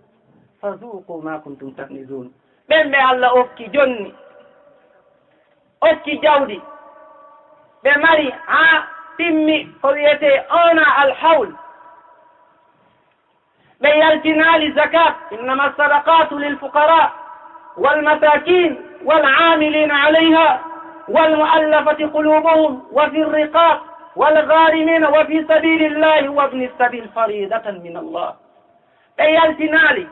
فذوقوا ما كنتم تكنزون." Ɓen ɓe Allah okki jonni, okki jawdi, ɓe mari haa timmi ko wiyetee ona alhawl. Ɓe yaltinaali zakat, "إنما الصدقات للفقراء والمساكين والعاملين عليها والمؤلفة قلوبهم وفي الرقاب والغارمين وفي سبيل الله وابن السبيل فريضة من الله." Ɓe yaltinaali,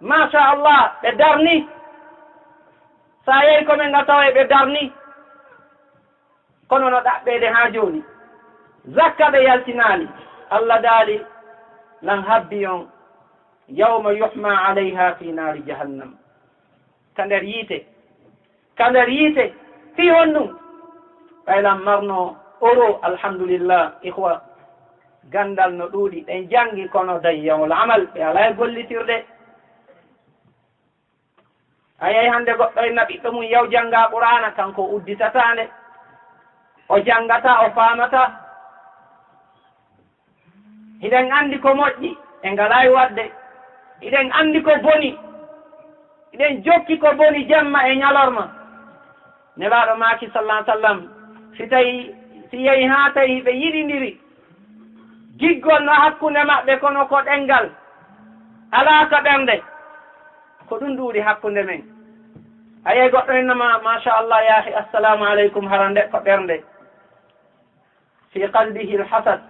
masha Allah, ɓe darni. Sa yehi ko men nga taway ɓe darni. Kono no ɗaɓɓeede haa jooni. Zakka ɓe yaltinaali. Allah daali, lan habbi on, "يوم يحمى عليها في نار جهنم." Ka nder yiite. Ka nder yiite. Fii honɗum? Ɓay lan marno euro, alhamdulillah, ikhwa. Gandal no ɗuuɗi. Ɓen jangi kono dayyawol amal. Ɓe alaa e gollitirde. A yiyay hannde goɗɗo inna ɓiɗɗo mum yaw jannga Qur'aana, kanko o udditataa nde, o janngataa, o faamataa. Hiɗen anndi ko moƴƴi, ɓe ngalaa e waɗde. Hiɗen anndi ko boni, hiɗen jokki ko boni jemma e ñalorma. Nelaaɗo maaki, sallallahu alaihi wasallam, si tawi, si yehi haa tawi ɓe yiɗindiri, giggol no hakkunde maɓɓe, kono ko ɗenngal, alaa ka ɓernde. Ko ɗum ɗuuɗi hakkunde men. A yiyay goɗɗo innama, masha Allah, yaahi, assalamu aleykum, hara nde ko ɓernde. Fi qalbihi alhasad.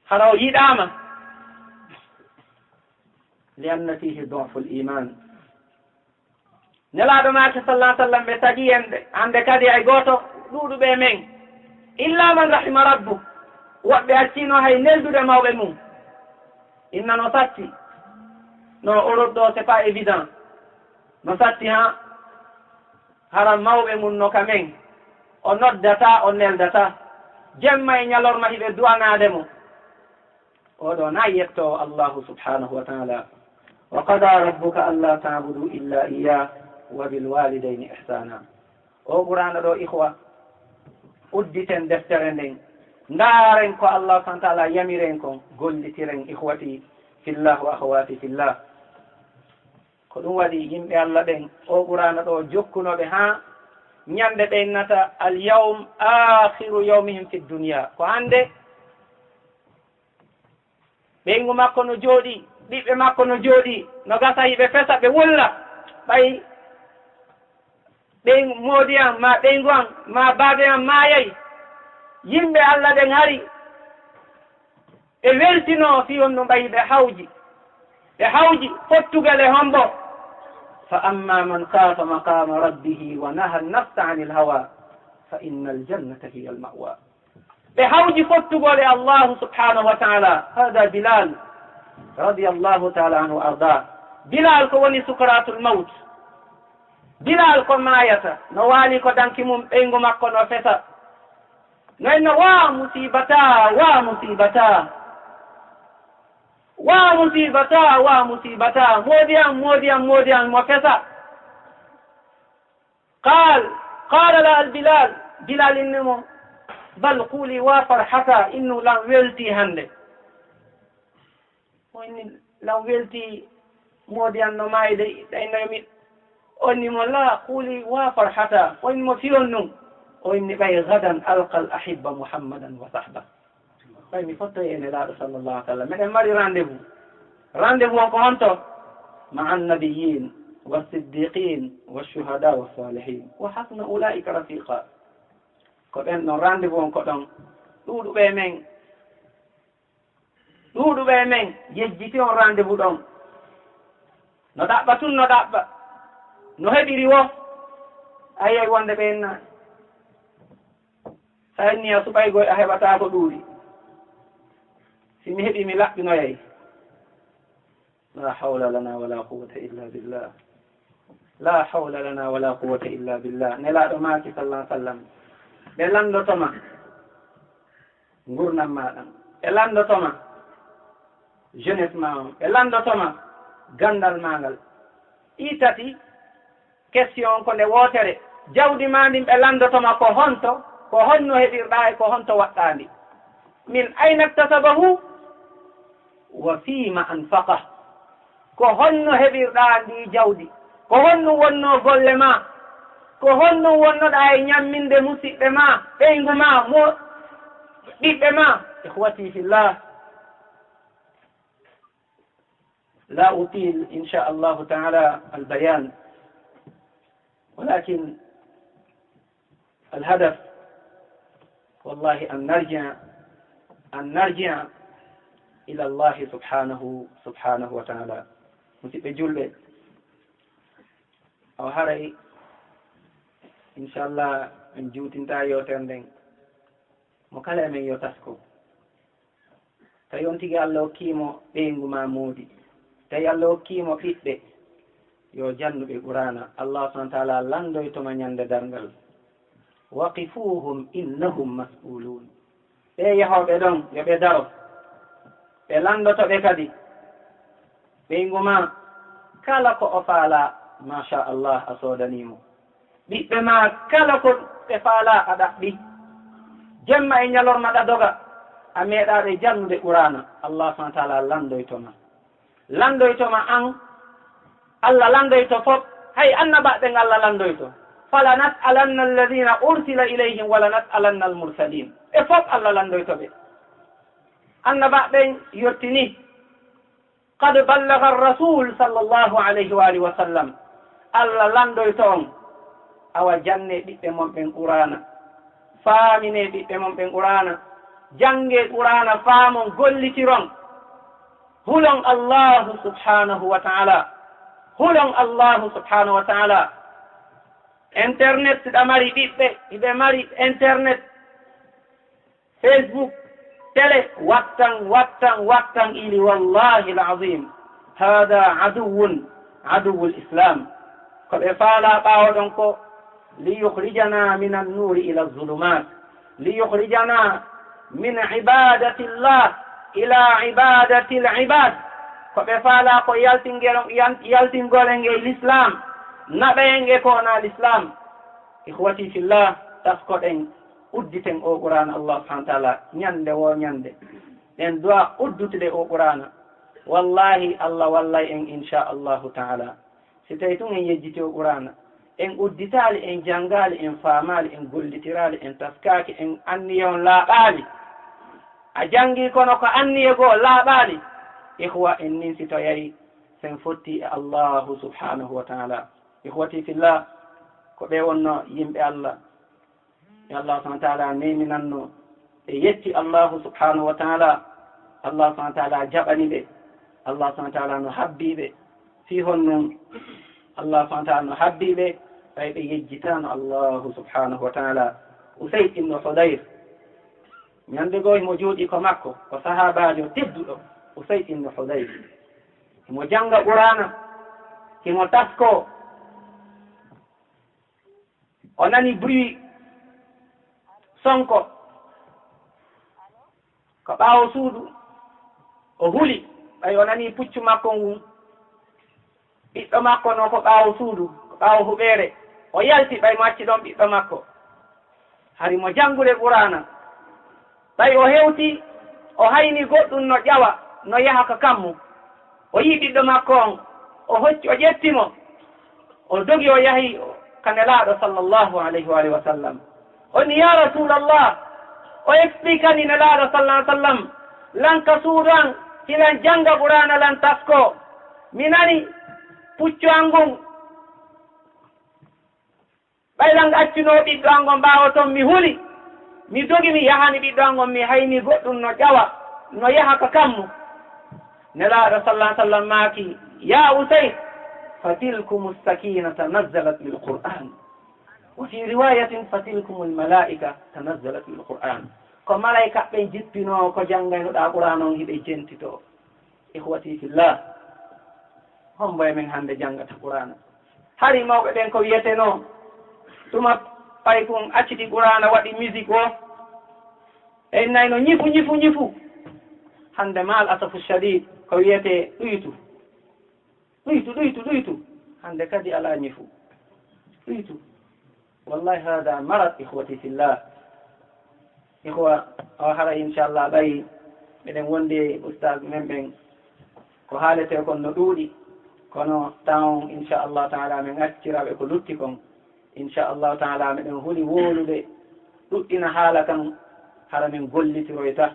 Hara o yiɗaama. Li anna fihi du'ful iman. Nelaaɗo maaki, sallallahu alaihi wasallam, ɓe tagi en ɓe. Hannde kadi hay gooto ɗuuɗuɓe e men. Illa man rahima rabbuk. Woɓɓe accino hay neldude mawɓe mum. Inna no satti. No Europe ɗo, c'est pas évident. No satti ha hara mawɓe mum no ka men. O noddata, o neldata. Jemma e ñalorma hiɓe du'anaade mo. Oɗo na yettoowo Allahu subhanahu wa ta'ala. Wa qada rabbuka alla ta'budu illa iyyah wa bil walidayni ihsana. O Qur'aana ɗo, ikhwa, udditen deftere nden. Ndaaren ko Allah subhanahu wa ta'ala yamiren kon, gollitiren, ikhwati fillah wa akhawati fillah. Ko ɗum waɗi yimɓe Allah ɓen, o Qur'aana ɗo jokkunooɓe haa ñande ɓe innata al yawm akhiru yawmihim fid dunya. Ko hannde Ɓeyngu makko no jooɗii, ɓiɓɓe makko no jooɗii, no gasa hiɓe fesa, ɓe wulla. Ɓay ɓeyngu moodi an, ma ɓeyngu an, ma baaba an maayay. Yimɓe Allah ɓen hari, ɓe weltinoo fii honɗum? Ɓay ɓe hawji, ɓe hawji fottugol e hombo. Fa amma man khafa maqama rabbihi wa naha nafsa anil hawa, fa innal jannata hiya al ma'wa. Ɓe hawji fottugol e Allahu subhanahu wa ta'ala. Hada Bilal radiyallahu ta'ala anhu wa arda. Bilal ko woni sukaratul mawt. Bilal ko maayata, no waali ko danki mum, ɓeyngu makko no fesa. No inna, "Wa musibata, wa musibata. Wa musibata, wa musibata. Moodi an, moodi an, moodi an, mo fesa." Qal, qala la al Bilal, Bilal inni mo, "Bal quli wa farhata, innu lan welti hannde." O inni, "Lan welti, moodi an no maayi de, ɗay no mi." O inni mo, "La, quli wa farhata." O inni mo, "Fii honɗum?" O inni, "Ɓay gadan alqa al ahibba Muhammadan wa sahba." Ɓay mi fottoy e Nelaaɗo sallallahu alaihi wa sallam. Meɗen mari rendez-vous. Rendez-vous on ko honto? Ma'a nabiyyin wa siddiqin wa shuhada wa salihin. Wa hasuna ulaika rafiqa. Ko ɓen ɗon rendez-vous on ko ɗon. Ɗuuɗuɓe e men. Ɗuuɗuɓe e men yejjiti on rendez-vous ɗon. No ɗaɓɓa tun, no ɗaɓɓa. No heɓiri wo. A yiyay wonde ɓe enna. Sa inni a suɓaygoy, a heɓataa ko ɗuuɗi. Si mi heɓi, mi laɓɓinoyay. La hawla lana wala quwwata illa billah. La hawla lana wala quwwata illa billah. Nelaaɗo maaki, sallallahu alaihi wasallam, ɓe lanndotoma ngurnam maaɗa, ɓe lanndotoma jeunesse ma on, ɓe lanndotoma ganndal ma ngal. Ɗi tati question on ko nde wootere. Jawdi ma ndin ɓe lanndotoma ko honto, ko honno heɓirɗaa e ko honto waɗɗaa ndi. Min ayna iktasabahu wa fima anfaqah. Ko honno heɓirɗaa ndi jawdi? Ko honno wonno golle ma? Ko honno wonnoɗaa e ñamminde musiɓɓe ma, ɓeyngu ma, mo, ɓiɓɓe ma? Ikhwati fillah, لا أطيل إن شاء الله تعالى البيان، ولكن الهدف والله أن نرجع، أن نرجع إلى الله سبحانه، سبحانه وتعالى. Musiɓɓe julɓe, o haray, inchallah, en juutinta yewtere nden. Mo kala e men yo tasko. Tawi on tigi Allah hokkii mo ɓeyngu ma moodi, tawi Allah hokkii mo ɓiɓɓe, yo jannu ɓe Qur'aana. Allah subhanahu wa ta'ala lanndoyto ma ñande darngal. Waqifuhum innahum mas'ulun. Ɓe yahooɓe ɗon, yo ɓe daro. Ɓe lanndoto ɓe kadi. Ɓeyngu ma, kala ko o faalaa, masha Allah, a soodanii mo. Ɓiɓɓe ma, kala ko ɓe faalaa, a ɗaɓɓi. Jemma e ñalorma ɗa doga, a meeɗaa ɓe jannude Qur'aana. Allah subhanahu wa ta'ala lanndoyto ma. Lanndoyto ma an, Allah lanndoyto fof, hay annabaaɓe ɓen Allah lanndoyto. Fala nas'alanna alladhina ursila ilayhim wala nas'alanna al-mursalin. Ɓe fof Allah lanndoyto ɓe. Annabaaɓe ɓen yottini. Qad ballagha ar-rasul sallallahu alayhi wa alihi wa sallam. Allah lanndoyto on. Awa janne ɓiɓɓe mon ɓen Qur'aana. Faamine ɓiɓɓe mon ɓen Qur'aana. Jannge Qur'aana, faamon, gollitiron. Hulon Allahu subhanahu wa ta'ala. Hulon Allahu subhanahu wa ta'ala. Internet, si ɗa mari ɓiɓɓe, hiɓe mari internet, Facebook, télé, wattan, wattan, wattan ili, wallahi al-azim. Hada aduwwun, aduwwul Islam. Ko ɓe faalaa ɓaawo ɗon ko, liyukhrijana min an-nuri ila az-zulumat. Liyukhrijana min ibadatillah ila ibadatil ibad. Ko ɓe faalaa ko yaltingel, yan-, yaltingol en e l'islam, naɓa en e ko wonaa l'islam. Ikhwati fillah, taskoɗen, udditen o Qur'aana Allah subhanahu wa ta'ala ñande wo ñande. En du'a uddutude o Qur'aana. Wallahi, Allah wallay en, insha Allahu ta'ala. Si tawi tun en yejjiti o Qur'aana, en udditaali, en janngaali, en faamaali, en gollitiraali, en taskaaki, en anniye on laaɓaali. A janngi kono ko anniye goo laaɓaali. Ikhwa, en ninsitoyay sen fotti e Allahu subhanahu wa ta'ala. Ikhwati fillah, ko ɓe wonno yimɓe Allah. Yo Allah subhanahu wa ta'ala neminanno ɓe yetti Allahu subhanahu wa ta'ala. Allah subhanahu wa ta'ala jaɓani ɓe. Allah subhanahu wa ta'ala no habbi ɓe. Fii honno? Allah subhanahu wa ta'ala no habbi ɓe, ɓay ɓe yejjitano Allahu subhanahu wa ta'ala. Usayd ibn Hudayr, ñande goo himo jooɗi ko makko, ko sahaabaajo tedduɗo, Usayd ibn Hudayr. Himo jannga Qur'aana, himo taskoo. O nani bruit sonko ko ɓaawo suudu. O huli, ɓay o nani puccu makko ngun. Ɓiɗɗo makko no ko ɓaawo suudu, ko ɓaawo huɓeere. O yalti, ɓay mo acci ɗon ɓiɗɗo makko. Hari mo janngude Qur'aana. Ɓay o hewti, o hayni goɗɗun no ƴawa, no yaha ka kammu. O yi'i ɓiɗɗo makko on, o hocci, o ƴetti mo, o dogi, o yahi ka Nelaaɗo sallallahu alayhi wa alihi wa sallam. O ni, "Ya Rasulallah," o expliquani Nelaaɗo sallallahu alayhi wa sallam, "Lan ka suudu an, hilan jannga Qur'aana, lan taskoo. Mi nani puccu an ngun." Ɓay lan accuno ɓiɗɗo an on ɓaawo ton, mi huli, mi dogi, mi yahani ɓiɗɗo an on, mi hayni goɗɗun no ƴawa, no yaha ka kammu. Nelaaɗo sallallahu alaihi wasallam maaki, "Ya Usayd, fatilkumu sakinata nazzalat bil Qur'an. Wa fi riwayatin, fatilkumul malaika tanazzalat bil Qur'an." Ko malaika ɓen jippinoo ko janngaynoɗaa Qur'an on, hiɓe jentitoo. Ikhwati fillah, hombo e men hannde janngata Qur'ana? Ari mawɓe ɓen ko wiyetenoo, tuma paykun acciti Qur'aana waɗi musique o, e nayno ñifu, ñifu, ñifu. Hannde maal asafu shadid ko wiyetee ɗuytu. Ɗuytu, ɗuytu, ɗuytu. Hannde kadi alaa ñifu. Ɗuytu. Wallahi hada marat, ikhwati fillah. Ikhwa, o hara inchallah ɓay meɗen wondi e ustaz men ɓen. Ko haaletee kon no ɗuuɗi. Kono temps on inchallah taala men acciraɓe ko lutti kon. Inchallah taala meɗen huli wolude ɗuɗɗina haala kan hara min gollitiroyta.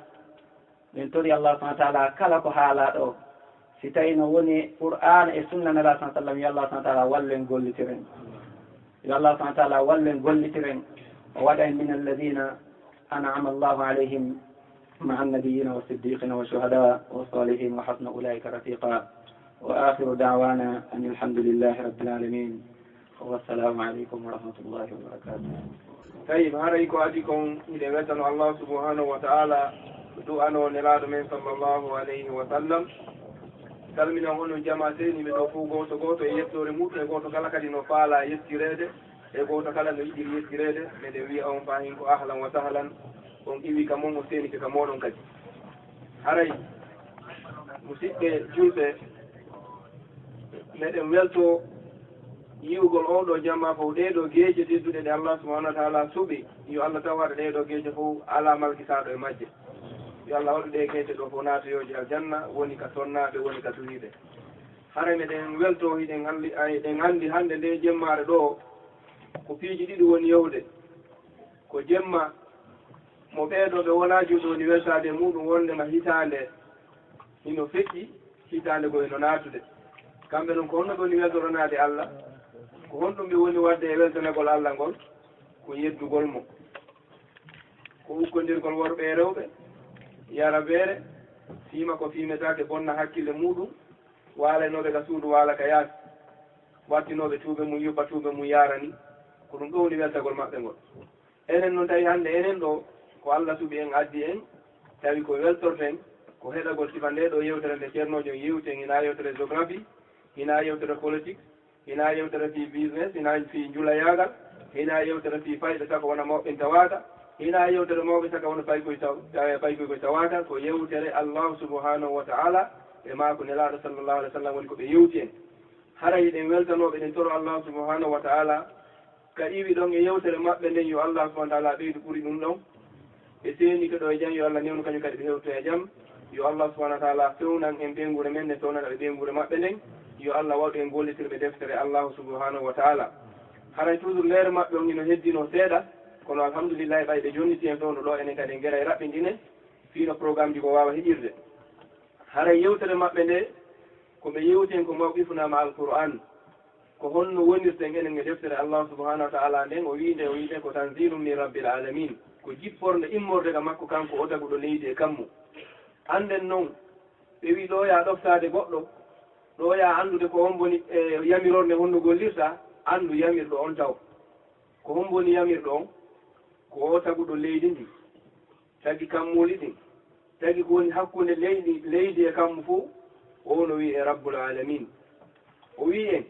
Min tori Allah subhanahu wa ta'ala kala ko haalaa ɗo. Si tawi no woni Qur'aana e sunna Nelaaɗo sallallahu alaihi wasallam, yo Allah subhanahu wa ta'ala wallu en gollitiren. Yo Allah subhanahu wa ta'ala wallu en gollitiren. O waɗa en min alladhina an'ama Allahu alaihim ma'a an-nabiyyina was-siddiqina wash-shuhada was-salihin wa hasuna ulaika rafiqa. Wa akhiru da'wana anil hamdulillahi rabbil alamin. Wassalamu alaikum wa rahmatullahi wa barakatuh. Tayyib, haray ko adii kon, hiɗen weltano Allah subhanahu wa ta'ala, du'ano Nelaaɗo men sallallahu alayhi wa sallam. Salminan onon jamaa seeniiɓe ɗo fow, gooto gooto e yettoore muɗum, e gooto kala kadi no faalaa yettireede, e gooto kala no yiɗiri yettireede. Meɗen wi'a on fahin ko ahlan wa sahlan, on iwi ka mon, on seenike ka mooɗon kadi. Haray, musiɓɓe julɓe, meɗen weltoo yi'ugol oo ɗoo jamaa fow, ɗee ɗoo geece tedduɗe ɗe Allah subhanahu wa ta'ala suɓi. Yo Allah taw haɗa ɗee ɗoo geece fow alaa malkitaaɗo e majje. Yo Allah waɗu ɗee geece ɗoo fow naatoyooje aljanna, woni ka sonnaaɓe, woni ka duhiiɓe. Hara meɗen weltoo, hiɗen anndi, ay, ɗen anndi hannde ndee jemmaare ɗoo, ko piiji ɗiɗi woni yewde. Ko jemma mo ɓee ɗoo ɓe wonaa julɓe woni weltaade e muɗum, wonndema hitaande hino feƴƴi, hitaande goo hino naatude. Kamɓe non, ko honno ɓe woni weltoranaade Allah? Ko honɗum ɓe woni waɗde e weltanagol Allah ngol? Ko yeddugol mo. Ko ukkondirgol worɓe e rewɓe, yara beere, fiima ko fiimetaake, bonna hakkille muɗum, waalanooɓe ka suudu, waala ka yaasi, wattinooɓe tuuɓe mum, yubba tuuɓe mum, yaara ni. Ko ɗum ɗoo woni weltagol maɓɓe ngol. Enen non, tawi hannde enen ɗoo, ko Allah suɓi en, addi en, tawi ko weltorten, ko heɗagol sifa ndee ɗoo yewtere nde ceernoojo on yewti en, hinaa yewtere géographie, hinaa yewtere politique, hinaa yewtere fii business, hinaa fii njulayaagal, hinaa yewtere fii fayɓe saka wona mawɓe tawaaka, hinaa yewtere mawɓe saka wona paykoy taw-, taw-, paykoy koy tawaaka, ko yewtere Allah subhanahu wa ta'ala e maa ko Nelaaɗo sallallahu alaihi wa sallam woni ko ɓe yewti en. Haray hiɗen weltanooɓe, ɗen toro Allah subhanahu wa ta'ala ka iwi ɗon e yewtere maɓɓe nden, yo Allah subhanahu wa ta'ala ɓeydu ɓuri ɗum ɗon. Ɓe seenike ɗoo e jam, yo Allah newnu kañum kadi ɓe hewtoya e jam. Yo Allah subhanahu wa ta'ala fewnan en ɓeynguure men nden, fewnana ɓe ɓeynguure maɓɓe nden. Yo Allah waɗu en gollitirɓe deftere Allah subhanahu wa ta'ala. Haray toujours leere maɓɓe on hino heddinoo seeɗa, kono alhamdulillahi ɓay ɓe jonniti en fewndo ɗoo, enen kadi en geray raɓɓinɗine fii no programme ji ko waawa heƴirde. Haray yewtere maɓɓe nde, ko ɓe yewti en ko mawqifuna ma al-Qur'an. Ko honno wonirten enen e deftere Allah subhanahu wa ta'ala nden? O wi'i nde, o wi'i nde ko tanzilun min rabbil alamin. Ko jippornde immorde ka makko kanko o taguɗo leydi e kammu. Annden non, ɓe wi'i ɗoo yaa ɗoftaade goɗɗo, ɗoo yaa anndude ko on woni e yamirorde honno gollirta, anndu yamirɗo on taw. Ko on woni yamirɗo on? Ko o taguɗo leydi ndi, tagi kammuuli ɗin, tagi ko woni hakkunde leydi, leydi e kammu fow, o no wi'e Rabbul Alamin. O wi'i en,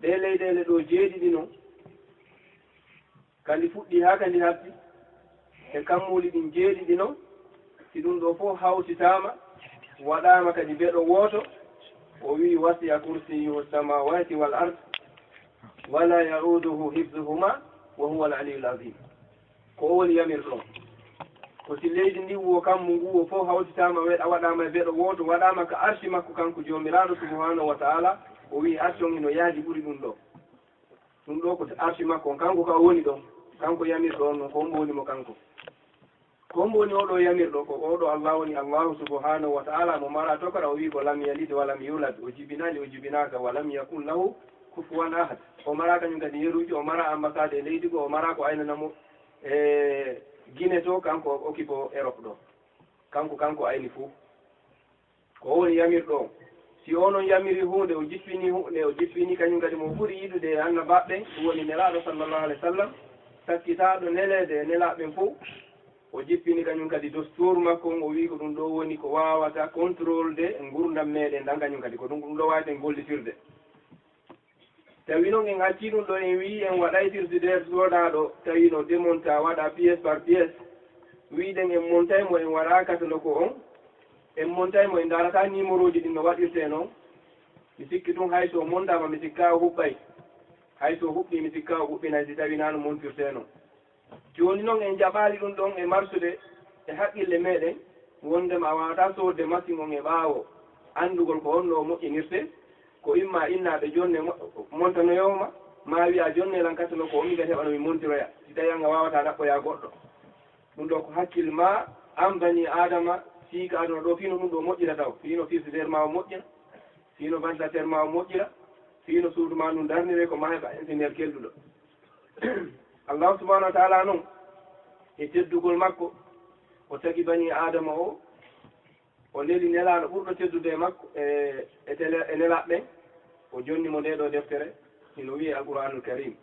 ɗee leyɗeele ɗoo jeeɗiɗi non, ka ndi fuɗɗi haa ka ndi hatti, e kammuuli ɗin jeeɗiɗi non, si ɗum ɗoo fow hawtitaama, waɗaama kadi beɗo wooto, o wi'i, "Wasi'a kursiyyuhu samawati wal ard, wala ya'uduhu hifzuhuma, wa huwa al aliyyul azim." Ko o woni yamirɗo on. Ko si leydi ndin woo, kammu ngu woo, fow hawtitaama, weɗa-, waɗaama e beɗo wooto, waɗaama ka arshi makko kanko Joomiraaɗo subhanahu wa ta'ala, o wi'i arshi on hino yaadi ɓuri ɗum ɗoo. Ɗum ɗoo ko arshi makko on, kanko ka o woni ɗon, kanko yamirɗo on non, ko hombo woni mo kanko? Ko hombo woni oo ɗoo yamirɗo? Ko oo ɗoo Allah woni Allahu subhanahu wa ta'ala, mo maraa tokara, o wi'i ko lam yalid wa lam yulad, o jibinaali, o jibinaaka, wa lam yakun lahu kufuwan ahad. O maraa kañum kadi yeruuji, o maraa ambassade e leydi goo, o maraa ko aynana mo e Guinée to, kanko o okipo Europe ɗoo. Kanko, kanko ayni fuu. Ko o woni yamirɗo on. Si onon yamiri huunde, o jippini huunde, o jippini kañum kadi mo ɓuri yiɗude e annabaaɓe ɓen, ɗum woni Nelaaɗo sallallahu alaihi wa sallam, sakkitaaɗo neleede e nelaaɓe ɓen fow. O jippini kañum kadi dostuur makko on, o wi'i ko ɗum ɗoo woni ko waawata contrôle de ngurndan meɗen ɗan kañum kadi. Ko ɗum, ɗum ɗoo waaweten gollitirde. Tawi noon en accii ɗum ɗo, en wii en waɗay tirsideer soodaaɗo, tawi no demonta waɗa pièce par pièce. Wiiɗen en montay mo, en waɗa katoloko on, en montay mo, en ndaarata niimorooji ɗin no waɗirtee noon. Mi sikki ɗum hay so o montaama, mi sikkaa o huɓɓay. Hay so o huɓɓii, mi sikkaa o huɓɓinay si tawi naa no montirtee noon. Jooni noon en jaɓaali ɗum ɗoon e marsude e haqqille meeɗen, wonndema a waawataa soodde masiŋ on e ɓaawo anndugol ko honno o moƴƴinirtee, ko imma innaaɓe jonne mo-, montanoyoowo ma, maa wi'a jonne lan katano ko o miɗen heɓano mi montiroya, si tawi an a waawataa ɗaɓɓoyaa goɗɗo. Ɗum ɗoo ko hakkil maa an banii Aadama, siika aduna ɗoo, fii no ɗum ɗoo moƴƴira taw, fii no firsideer maa o moƴƴira, fii no vantilateer maa o moƴƴira, fii no suudu maa ndun darniree ko maa heɓa ingénieur kelɗuɗo. Allahu subhanahu wa taala noon, e teddugol makko, o tagi banii Aadama o, o neli nelaaɗo ɓurɗo teddude e makko, e, e tele-, e nelaaɓe ɓen, o jonni mo ndee ɗoo deftere, hino wi'ee Alqur'aanul Kariim.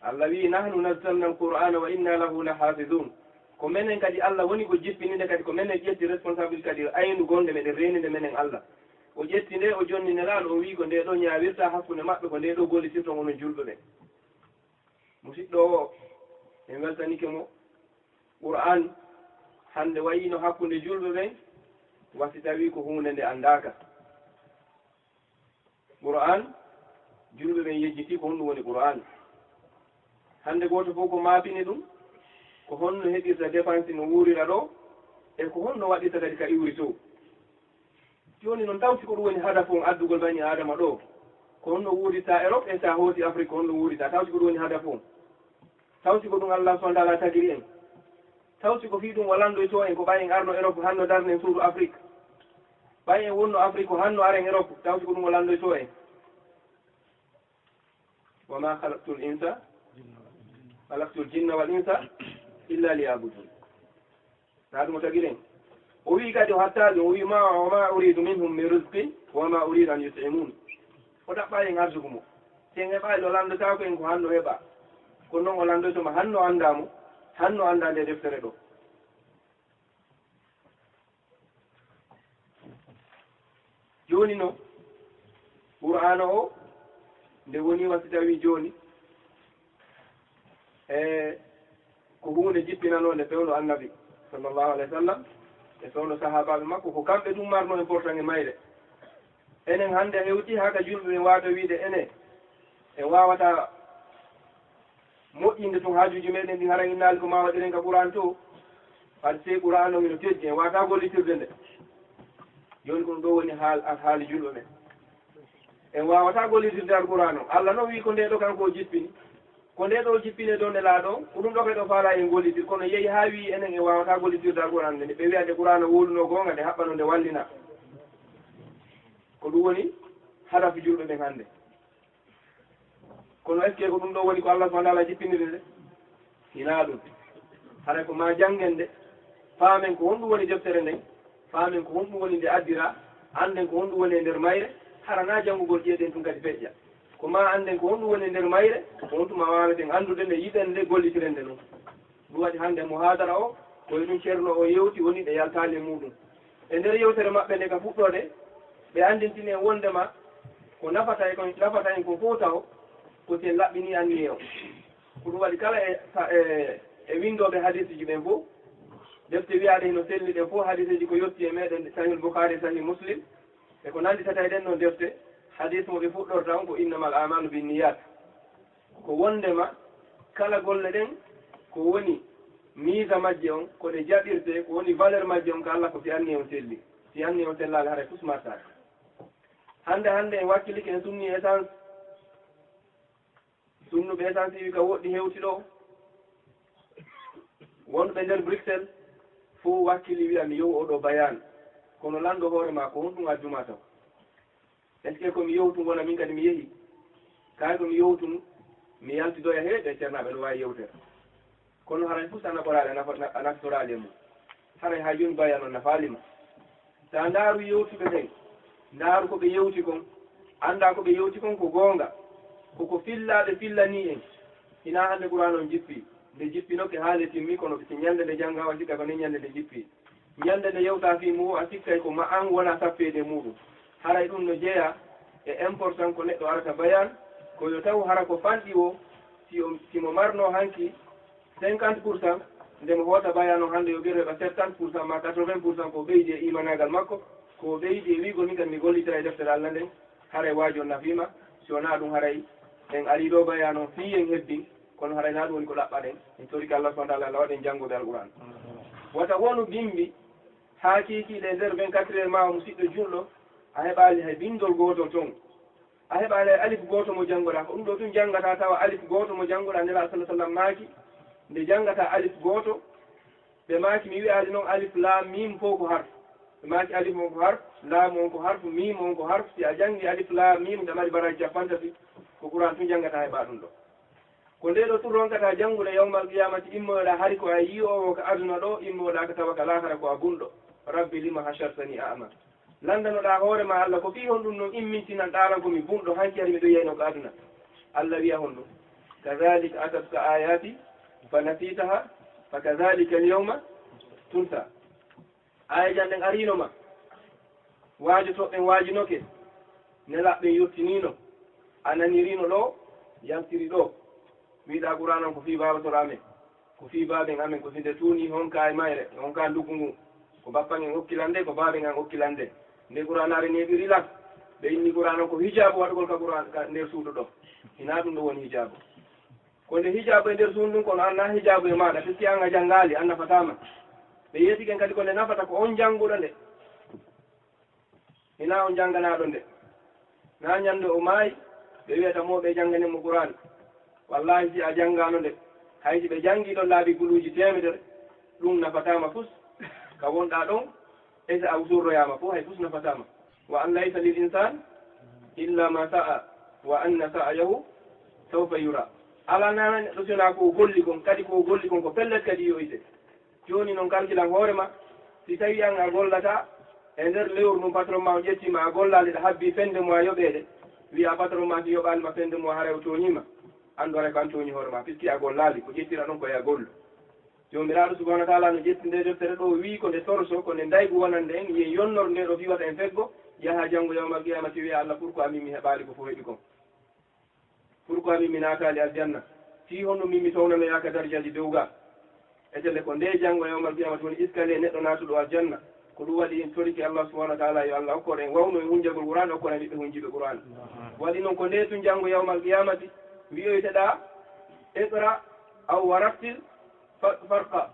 Allah wi'i, "Nahnu nazzalna al-Qur'aana wa inna lahu lahafidun." Ko menen kadi Allah woni ko jippini nde, kadi ko menen ƴetti responsabilité kadi aynugol nde, meɗen reeni nde menen Allah. O ƴetti nde, o jonni nelaaɗo, o wi'i ko ndee ɗoo ñaawirta hakkunde maɓɓe, ko ndee ɗoo gollitirton onon julɓe ɓen. Musiɗɗo o, en weltanike mo. Qur'aan hannde wayiino hakkunde julɓe ɓen, wa si tawii ko huunde nde anndaaka. Qur'aan, julɓe ɓen yejjitii ko honɗum woni Qur'aan. Hannde gooto fof ko maapini ɗum, ko honno heɓirta dépense no wuurira ɗoo, e ko honno waɗirta kadi ka iwri to. Jooni noon, tawti ko ɗum woni hadafu on addugol banii Aadama ɗoo, ko honno wuurita Europe, e so a hooti Afrique, ko honno wuurita, tawti ko ɗum woni hadafu on. Taw si ko ɗum Allah subhanahu wa taala tagiri en? Taw si ko fii ɗum o landoytoo en, ko ɓay en arno Europe hanno darnen suudu Afrique? Ɓay en wonno Afrique ko hanno aren Europe, taw si ko ɗum o landoytoo en? "Wa ma khalaqtul insa, khalaqtul jinna wal insa illa liya'budun." Naa ɗum o tagiri en? O wi'i kadi o hattaali, o wi'i, "Ma, wa ma uridu minhum min rizqin, wa ma uridu an yut'imun." O ɗaɓɓaali en arsuku mo. Si en heɓaali, o landotaako en ko hanno heɓa. Kono noon o landoyto ma hanno anndaa mo, hanno anndaa nde deftere ɗoo. Jooni noon, Qur'aana o, nde woni wa si tawii jooni, e ko huunde jippinanoonde fewndo Annabi, sallallahu alayhi wa sallam, e fewndo sahaabaaɓe makko, ko kamɓe ɗum marno importance e mayre. Enen hannde hewti haa ka julɓe ɓe waata wiide enen, en waawataa moƴƴinde tun haajuuji meɗen ɗin, hara innaali ko maa waɗiren ka Qur'aan to, par ce que Qur'aan on hino teddi, en waawataa gollitirde nde. Jooni ko ɗum ɗoo woni haal-, haali julɓe ɓen. En waawataa gollitirde Alqur'aan on. Allah non wi'i ko ndee ɗoo kanko o jippini. Ko ndee ɗoo o jippini e dow Nelaaɗo on, ko ɗum ɗoo kadi o faalaa en gollitir. Kono yehi haa wi'i enen en waawataa gollitirde Alqur'aan nde. Ɓe wi'a nde Qur'aan o wowlunoo goonga, nde haɓɓanoo, nde wallina. Ko ɗum woni hadafu julɓe ɓen hannde. Kono est-ce que ko ɗum ɗoo woni ko Allah subhanahu wa taala jippiniri nde? Hinaa ɗum. Haray ko maa janngen nde, faamen ko honɗum woni deftere nden, faamen ko honɗum woni nde addira, annden ko honɗum woni e nder mayre, hara naa janngugol ƴeeɗen tun kadi feƴƴa. Ko maa annden ko honɗum woni e nder mayre, ko on tuma waaweten anndude nde, yiɗen nde, gollitiren nde non. Ɗum waɗi hannde muhaadara o, ko e ɗum Ceerno o yewti, woni ɓe yaltaali e muuɗum. E nder yewtere maɓɓe nde ka fuɗɗoode, ɓe anndintini en wonndema ko nafata e ko nafata en ko fof taw, ko si en laɓɓinii anniye o. Ko ɗum waɗi kala e, e, e winndooɓe hadiisuuji ɓen fof, defte wiyaaɗe hino selli ɗen fof, hadiisuuji ko yotti e meɗen, Sahih Bukhari, Sahih Muslim, e ko nannditata e ɗen ɗon defte, hadiis mo ɓe fuɗɗorta on ko innamal a'malu binniyat. Ko wonndema kala golle ɗen ko woni miisa majje on, ko ɗe jaɓirtee, ko woni valeur majje on ka Allah ko si anniye on selli. Si anniye on sellaali haray fus martaaka. Hannde hannde en wakkilike en sunni essence. Sunnuɓe essence iwi ka woɗɗi hewti ɗoo. Wonɓe nder Bruxelles fof wakkili wi'a mi yow oɗo bayaan. Kono lanndo hoore maa ko honɗum adduma taw? Est-ce que ko mi yewtu wona min kadi mi yehi? Kaay ko mi yewtu mi yaltidoya he ɓe ceernaaɓe no waawi yewtere. Kono haray fof so a naɓoraali a nafa-, a naftoraali e mum. Haray haa jooni bayan on nafaali ma. So a ndaaru yewtuɓe ɓen, ndaaru ko ɓe yewti kon, anndaa ko ɓe yewti kon ko goonga. Ko ko fillaaɓe fillanii en. Hinaa hannde Qur'aana on jippii. Nde jippinoke haa nde timmi, kono si ñannde nde janngaa, a sikka ko nden ñannde nde jippii. Ñannde nde yewtaa fii mum, a sikkay ko ma an wona sappeede muuɗum. Haray ɗum no jeyaa E important ko neɗɗo arata bayan, ko yo taw hara ko fanɗi o, si o, si mo marno hanki cinquante pour cent, nde mo hoota bayan o hannde yo ɓeru heɓa septante pour cent ma quatre-vingts pour cent ko ɓeydi e imanaagal makko, ko ɓeydi e wiigol min kadi mi gollitira e deftere Allah nden, haray waajo nafiima, si wonaa ɗum haray en arii ɗo bayan o fii en hebbin, kono haray naa ɗum woni ko ɗaɓɓaɗen, en torike Allah subhanahu wa taala Allah waɗen janngooɓe Alqur'an. Wata wonu bimbi haa kiikiiɗe e nder vingt-quatre heures ma o musiɗɗo julɗo, a heɓaali hay binndol gootol ton. A heɓaali hay alif gooto mo janngoɗaa. Ko ɗum ɗo tun janngata tawa alif gooto mo janngoɗaa. Nelaaɗo sallallahu alaihi wasallam maaki, nde janngata alif gooto, ɓe maaki, mi wi'aali noon alif laam miim fof ko harf. Ɓe maaki, alif on ko harf, laam on ko harf, miim on ko harf. Si a janngi alif laam miim, nde mari baraaji cappanɗe tati, ko Qur'an tun janngata heɓa ɗum ɗo. Ko ndee ɗo tun ronkata janngude yawmal qiyamati, immoyoɗaa hari ko a yi'oowo ka aduna ɗo, immoyoɗaa ka tawa ka laakara ko a bunɗo. Rabbi lima hashartani a'ma. Lanndanoɗaa hoore ma Allah ko fii honɗum non immintinan ɗaalan ko mi bunɗo hanki hari miɗo yiyayno ka aduna. Allah wi'a honɗum. Kadhalika atatka ayati fa nasitaha fa kadhalika al-yawma tunsa. Aayeejan ɗen ariino ma. Waajotoɓe ɓen waajinoke. Nelaaɓe ɓen yottiniino. A naniriino ɗo, yaltiri ɗo. Wi'ɗaa Qur'aana on ko fii baaba sora amen. Ko fii baaben amen, ko fii nde tuuni honka e mayre, honka nduggu ngu. Ko bappan en okki lan nde, ko baaben an okki lan nde. Nde Qur'aana ari neeɓiri lan. Ɓe inni Qur'aana on ko hijaabu waɗugol ka Qur'aan, ka nder suudu ɗo. Hinaa ɗum ɗo woni hijaabu. Ko nde hijaabu e nder suudu ndun, kono an naa hijaabu e maaɗa, puisque an a janngaali, an nafataa ma. Ɓe yeetike en kadi ko nde nafata ko on jannguɗo nde. Hinaa on jannganaaɗo nde. Naa ñande o maayi, ɓe wi'ata mo ɓe jannganen mo Qur'aan. Wallaahi, si a janngaano nde, hay si ɓe janngii ɗon laabi guluuji teemedere, ɗum nafataa ma fus. Ka wonɗaa ɗon, e si a surroyaama fof, hay fus nafataa ma. Wa an laysa lil insan illa ma sa'a, wa anna sa'yahu sawfa yura. Alaa nana neɗɗo si wonaa ko o golli kon, kadi ko o golli kon ko pellet kadi yo'ite. Jooni non, kalkilan hoore ma, si tawii an a gollataa, e nder lewru ndun patron ma on ƴettii ma a gollaali, ɗa habbii fin de mois yoɓeede, wi'aa patron ma si yoɓaali ma fin de mois haray o tooñii ma. Anndu haray ko an tooñi hoore ma, puisque a gollaali, ko ƴettira ɗon ko e a gollu. Joomiraaɗo subhanahu wa taala no ƴetti nde deftere ɗo, wi'i ko nde torso, ko nde ndaygu wonande en, yen yonnor nde ɗo fii wata en feggo, yaha janngo yawmal qiyamati wi'a Allah, pourquoi min mi heɓaali ko fof heɓi kon? Pourquoi min mi naataali aljanna? Fii honɗum min mi townanoyaaka darjaaji dow ga? Etelle ko nde janngo yawmal qiyamati woni escalier neɗɗo naatuɗo aljanna. Ko ɗum waɗi en torike Allah subhanahu wa taala yo Allah okkor en wawno e hunjagol Qur'aan, okkor en ɓiɓɓe hunjiiɓe Qur'aan. Waɗi noon ko nde tun janngo yawmal qiyamati wi'oyteɗaa, iqra aw warattil fa-, farqa.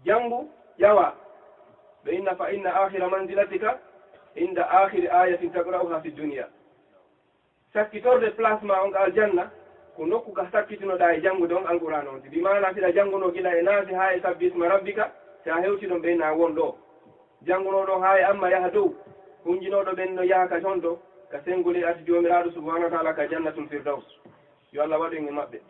Janngu, ƴawa. Ɓe inna fa inna akhira manzilatika inda akhiri ayatin taqra'uha fi dunya. Sakkitorde place ma on ka aljanna, ko nokku ka sakkitinoɗaa e janngude on Alqur'aana on. Bi maana si ɗa janngunoo gila e Naasi haa e Sabbi isma rabbika, si a hewtii ɗon ɓe na won ɗo. Janngunoo ɗon haa e amma yaha dow, hunjinooɗo ɓen no yaha ka ton to, ka senngol e arti Joomiraaɗo subhanahu wa taala ka Jannatul Firdaws. Yo Allah waɗu en e maɓɓe.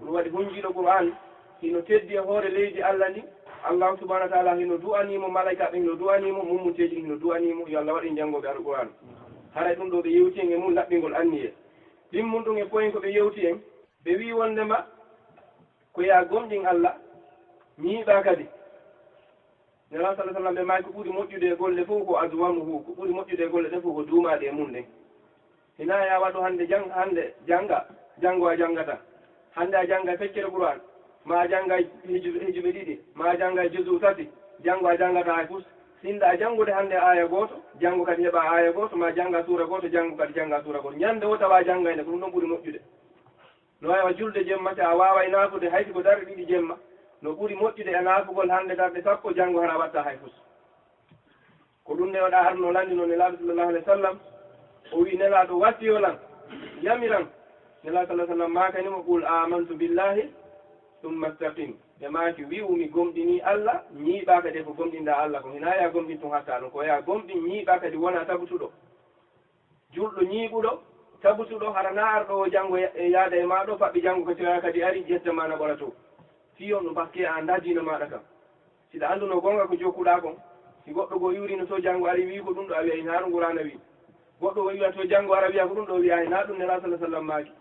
Ɗum waɗi hunjiiɗo Qur'aan, hino teddi e hoore leydi Allah ndi. Allah subhanahu wa taala hino du'anii mo, malaykaaɓe hino du'anii mo, mummunteeji hino du'anii mo. Yo Allah waɗu en janngooɓe Alqur'aan. Haray ɗum ɗo ɓe yewti en e mum laɓɓingol anniye. Ɗimmun ɗum e poyen ko ɓe yewti en. Ɓe wi'i wonndema ko yaa gomɗin Allah, ñiiɓaa kadi. Nelaaɗo sallallahu alaihi wasallam ɓe maaki ko ɓuri moƴƴude e golle fof ko adwamuhu, ko ɓuri moƴƴude e golle ɗen fof ko duumaaɗe e mum ɗen. Hinaa yaa waɗu hannde jang-, hannde jannga, janngo a janngata. Hannde a jannga feccere Qur'aan, ma a jannga hiju-, hijuɓe ɗiɗi, ma a jannga juzu tati, janngo a janngata hay fus. Sinɗa a janngude hannde aaya gooto, janngo kadi heɓa aaya gooto, ma jannga suura gooto, janngo kadi jannga suura gooto. Ñannde woo tawa a janngayno, ko ɗum ɗon ɓuri moƴƴude. No waawi julde jemma, si a waaway naafude hay si ko darɗe ɗiɗi jemma, no ɓuri moƴƴude e naafugol hannde darɗe sappo, janngo hara a waɗtaa hay fus. Ko ɗum newoɗaa arno lanndino Nelaaɗo sallallahu alaihi wasallam, o wi'i Nelaaɗo wasiyo lan, yamiran. Nelaaɗo sallallahu alaihi wasallam maakani mo, "Qul amantu billahi thumma istaqim." Ɓe maaki, wi'u mi gomɗinii Allah, ñiiɓaa kadi e ko gomɗinɗaa Allah ko. Hinaa yaa gomɗin tun hatta ɗon, ko yaa gomɗin ñiiɓaa kadi wonaa tabutuɗo. Julɗo ñiiɓuɗo, tabutuɗo, hara na arɗo o janngo ya-, e yaada e maa ɗo, faɓɓi janngo ko coyaa kadi ari, ƴetta ma na ɓora to. Fii on ɗum, parce que a anndaa diina maaɗa kan. Si ɗa annduno goonga ko jokkuɗaa kon, si goɗɗo goo iwrino to janngo ari wi'i ko ɗum ɗo a wi'ay hinaa ɗum Qur'aana wi'i. Goɗɗo goo iwra to janngo ara wi'a ko ɗum ɗo wi'aay hinaa ɗum Nelaaɗo sallallahu alaihi wasallam maaki.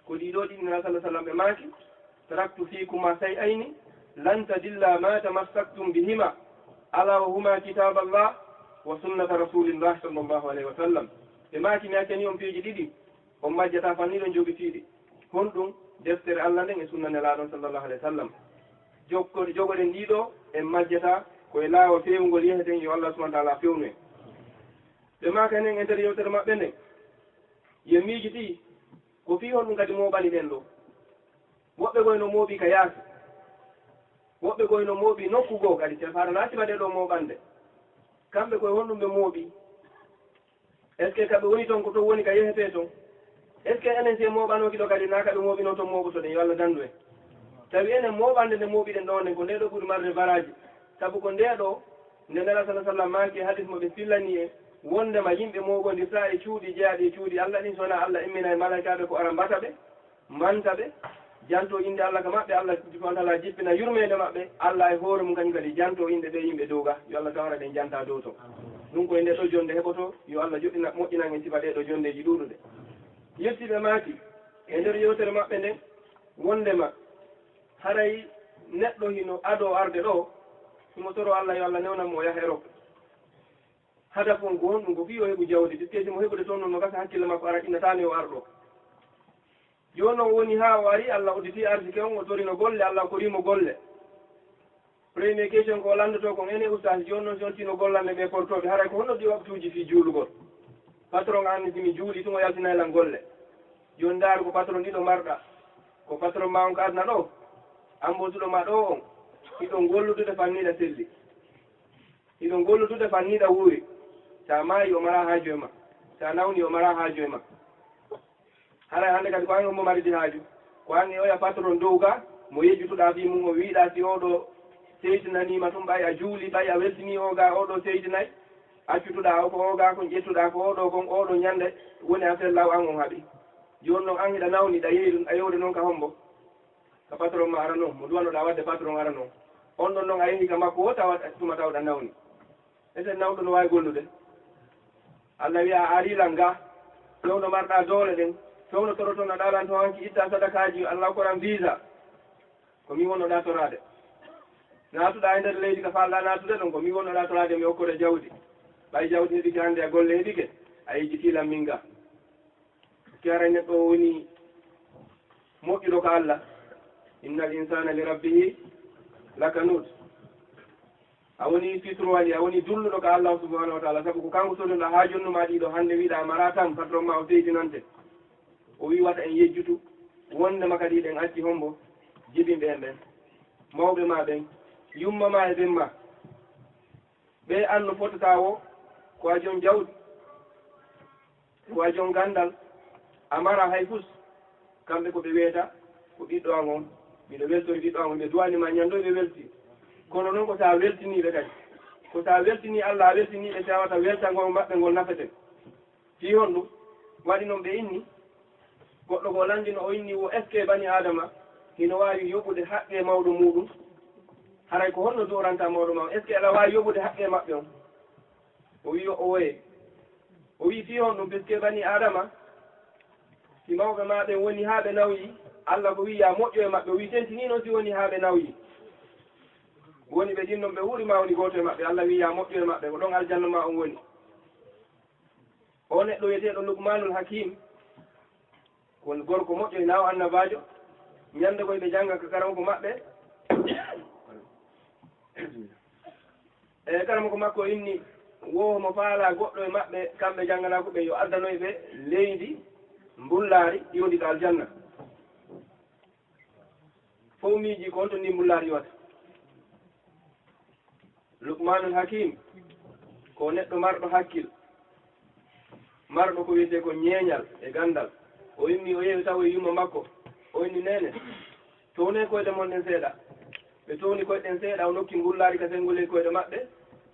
Ko ɗii ɗoo ɗiɗi Nelaaɗo sallallahu alaihi wasallam ɓe maaki, "Taraktu fiikuma shay'ayni lan tadilla ma tamassaktum bihima, ala wa huma kitaballah wa sunnata rasulillah sallallahu alaihi wasallam." Ɓe maaki, mi accanii on piiji ɗiɗi, on majjataa fanni ɗon jogitiiɗi. Honɗum? Deftere Allah nden e sunna Nelaaɗo on, sallallahu alayhi wa sallam. Jokko-, jogoɗen ɗii ɗoo, en majjataa, ko e laawol feewungol yeheten, yo Allah subhanahu wa ta'ala fewnu en. Ɓe maaka enen e nder yewtere maɓɓe nden, yo miijitii, ko fii honɗum kadi mooɓani ɗen ɗoo? Woɓɓe goo no mooɓi ka yaasi. Woɓɓe goo no mooɓi nokku goo kadi, te fara naati ɓaɗe ɗoo mooɓande. Kamɓe koye honɗum ɓe mooɓi? Est-ce que ka ɓe woni ton, ko ton woni ka yehetee ton? Est-ce que enen, si en mooɓanooki ɗoo kadi, naa ka ɓe mooɓinoo ton mooɓotoɗen? Yo Allah dandu en. Tawi enen mooɓande nde mooɓiɗen ɗoo nden, ko ndee ɗoo ɓuri marde valaaji. Sabu ko ndee ɗoo, nde Nelaaɗo, sallallahu alayhi wa sallam, maaki e hadis mo ɓe fillani en, wondema yimɓe mooɓondirtaa e cuuɗi jeyaaɗi e cuuɗi Allah ɗin, so wonaa Allah imminay malaykaaɓe ko ara mbata ɓe, manta ɓe, jantoo innde Allah ka maɓɓe, Allah subhanahu wa ta'ala jippina yurmeende maɓɓe, Allah e hoore mum kañum kadi jantoo inɗe ɓee yimɓe dow ga, yo Allah tawara ɓen jantaa dow ton. Ɗum ko e ndee ɗoo jonnde heɓotoo, yo Allah joɗɗina, moƴƴinan en sifa ɗee ɗoo jonndeeji ɗuuɗuɗe. Yettii ɓe maaki e nder yewtere maɓɓe nden, wondema haray neɗɗo hino adoo arde ɗoo, himo toroo Allah yo Allah newnan mo o yaha Erop. Hadaf on ko honɗum? Ko fii o heɓu jawdi, puisque si mo heɓude ton non no gasa hakkille makko ara ɗinnataa ni o ar ɗoo. Jooni non woni haa o ari, Allah udditii arsike on, o torino golle, Allah korii mo golle. Premier question ko o lanndotoo kon, enen ustaas, jooni non si on tino gollanɓe ɓee portooɓe, haray ko honno ɗi waktuuji fii juulugol? Patron an si mi juulii tun o yaltinay lan golle. Jooni ndaaru ko patron ɗiɗo marɗaa. Ko patron maa on ka aduna ɗoo, an boo suɗo maa ɗoo on, hiɗon golludude fanniɗa selli. Hiɗon golludude fanniɗa wuuri. Si a maayii o maraa haaju e ma. Si a nawnii o maraa haaju e ma. Haray hannde kadi ko an e on mo maridi haaju. Ko an e oya patron dow ga, mo yejjutuɗaa fii mun, o wiiɗaa si oo ɗoo seytinanii ma tun, ɓay a juulii, ɓay a weltinii oo ga, oo ɗoo seytinay. Accutuɗaa o ko oo ga kon, ƴettuɗaa ko oo ɗoo kon, oo ɗoo ñannde woni a sellaw, an on haɓi. Jooni non an hiɗa nawni, ɗa yehi ɗun, a yewde non ka hombo? Ka patron ma ara non, mo duwanoɗaa waɗde patron ara non. On ɗon non a yehi ka makko woo tawa, tuma tawɗa nawni. Esen nawɗo no waawi gollude. Allah wi'a a arii lan ga, fewndo marɗaa doole ɗen, fewndo toroton a ɗaalan ton hanki itta sadakaaji, Allah okkoran visa. Ko min wonnoɗaa toraade. Naatuɗaa e nder leydi ka faalɗaa naatude ɗon, ko min wonnoɗaa toraade, mi okkore jawdi. Ɓay jawdi heɓike hannde, a golle heɓike, a yejjitii lan min ga. Ki aray neɗɗo o woni moƴƴuɗo ka Allah. Innal insana li rabbihi lakanut. A woni fitrowali, a woni dulluɗo ka Allah subhanahu wa ta'ala, sabu ko kanko soduɗaa haa jonnu maa ɗiɗo, hannde wiɗa a maraa tan, patron ma o seydinante. O wi wata en yejjutu, wondema kadi ɗen acci hombo jibinɓe en ɓen, mawɓe ma ɓen, yumma ma e ben ma. Ɓe an no fotata woo, ko a jon jawdi, ko a jon ganndal, a mara hay fus. Kamɓe ko ɓe weeta, ko ɓiɗɗo an on, miɗo weltori ɓiɗɗo an on, ɓe duwani ma ñanndo, ɓe welti. Kono non ko sa weltiniiɓe kadi, ko sa weltinii Allah, a weltiniiɓe, tawata weltangol maɓɓe ngol nafete. Fii honɗum waɗi non ɓe inni? Goɗɗo goo lanndino, o inni wo, est-ce que bani Aadama hino waawi yoɓude haqqee mawɗo muuɗum? Haray ko honno dooranta mawɗo maa on? Est-ce que aɗa waawi yoɓude haqqee maɓɓe on? O wi'i, o, oye. O wi'i, fii honɗum? Puisque bani Aadama, si mawɓe maa ɓen woni haa ɓe nawyi, Allah ko wi'i, yaa moƴƴo e maɓɓe. O wi'i, tentinii non si woni haa ɓe nawyi. Woni ɓe ɗin non ɓe wuuri maa woni gooto e maɓɓe. Allah wi'i, yaa moƴƴo e maɓɓe. Ko ɗon aljanna maa on woni. O neɗɗo wi'eteeɗo Luqmaanul Hakiim, ko gorko moƴƴo, hinaa o annabaajo. Ñannde goo hiɓe jannga ka karamoko maɓɓe, e karamoko makko inni, wo mo faalaa goɗɗo e maɓɓe, kamɓe jannganaaku ɓe, yo addanoy ɓe leydi mbullaari iwondi ka aljanna. Fow miiji ko honto ndi mbullaari iwata. Luqmaanul Hakiim ko neɗɗo marɗo hakkil, marɗo ko wiyetee ko ñeeñal e ganndal. O immii, o yehi, o tawi yumma makko. O inni, neene, townee koyɗe mon ɗen seeɗa. Ɓe towni koyɗe ɗen seeɗa, o nokki mbullaari ka senngo ley koyɗe maɓɓe.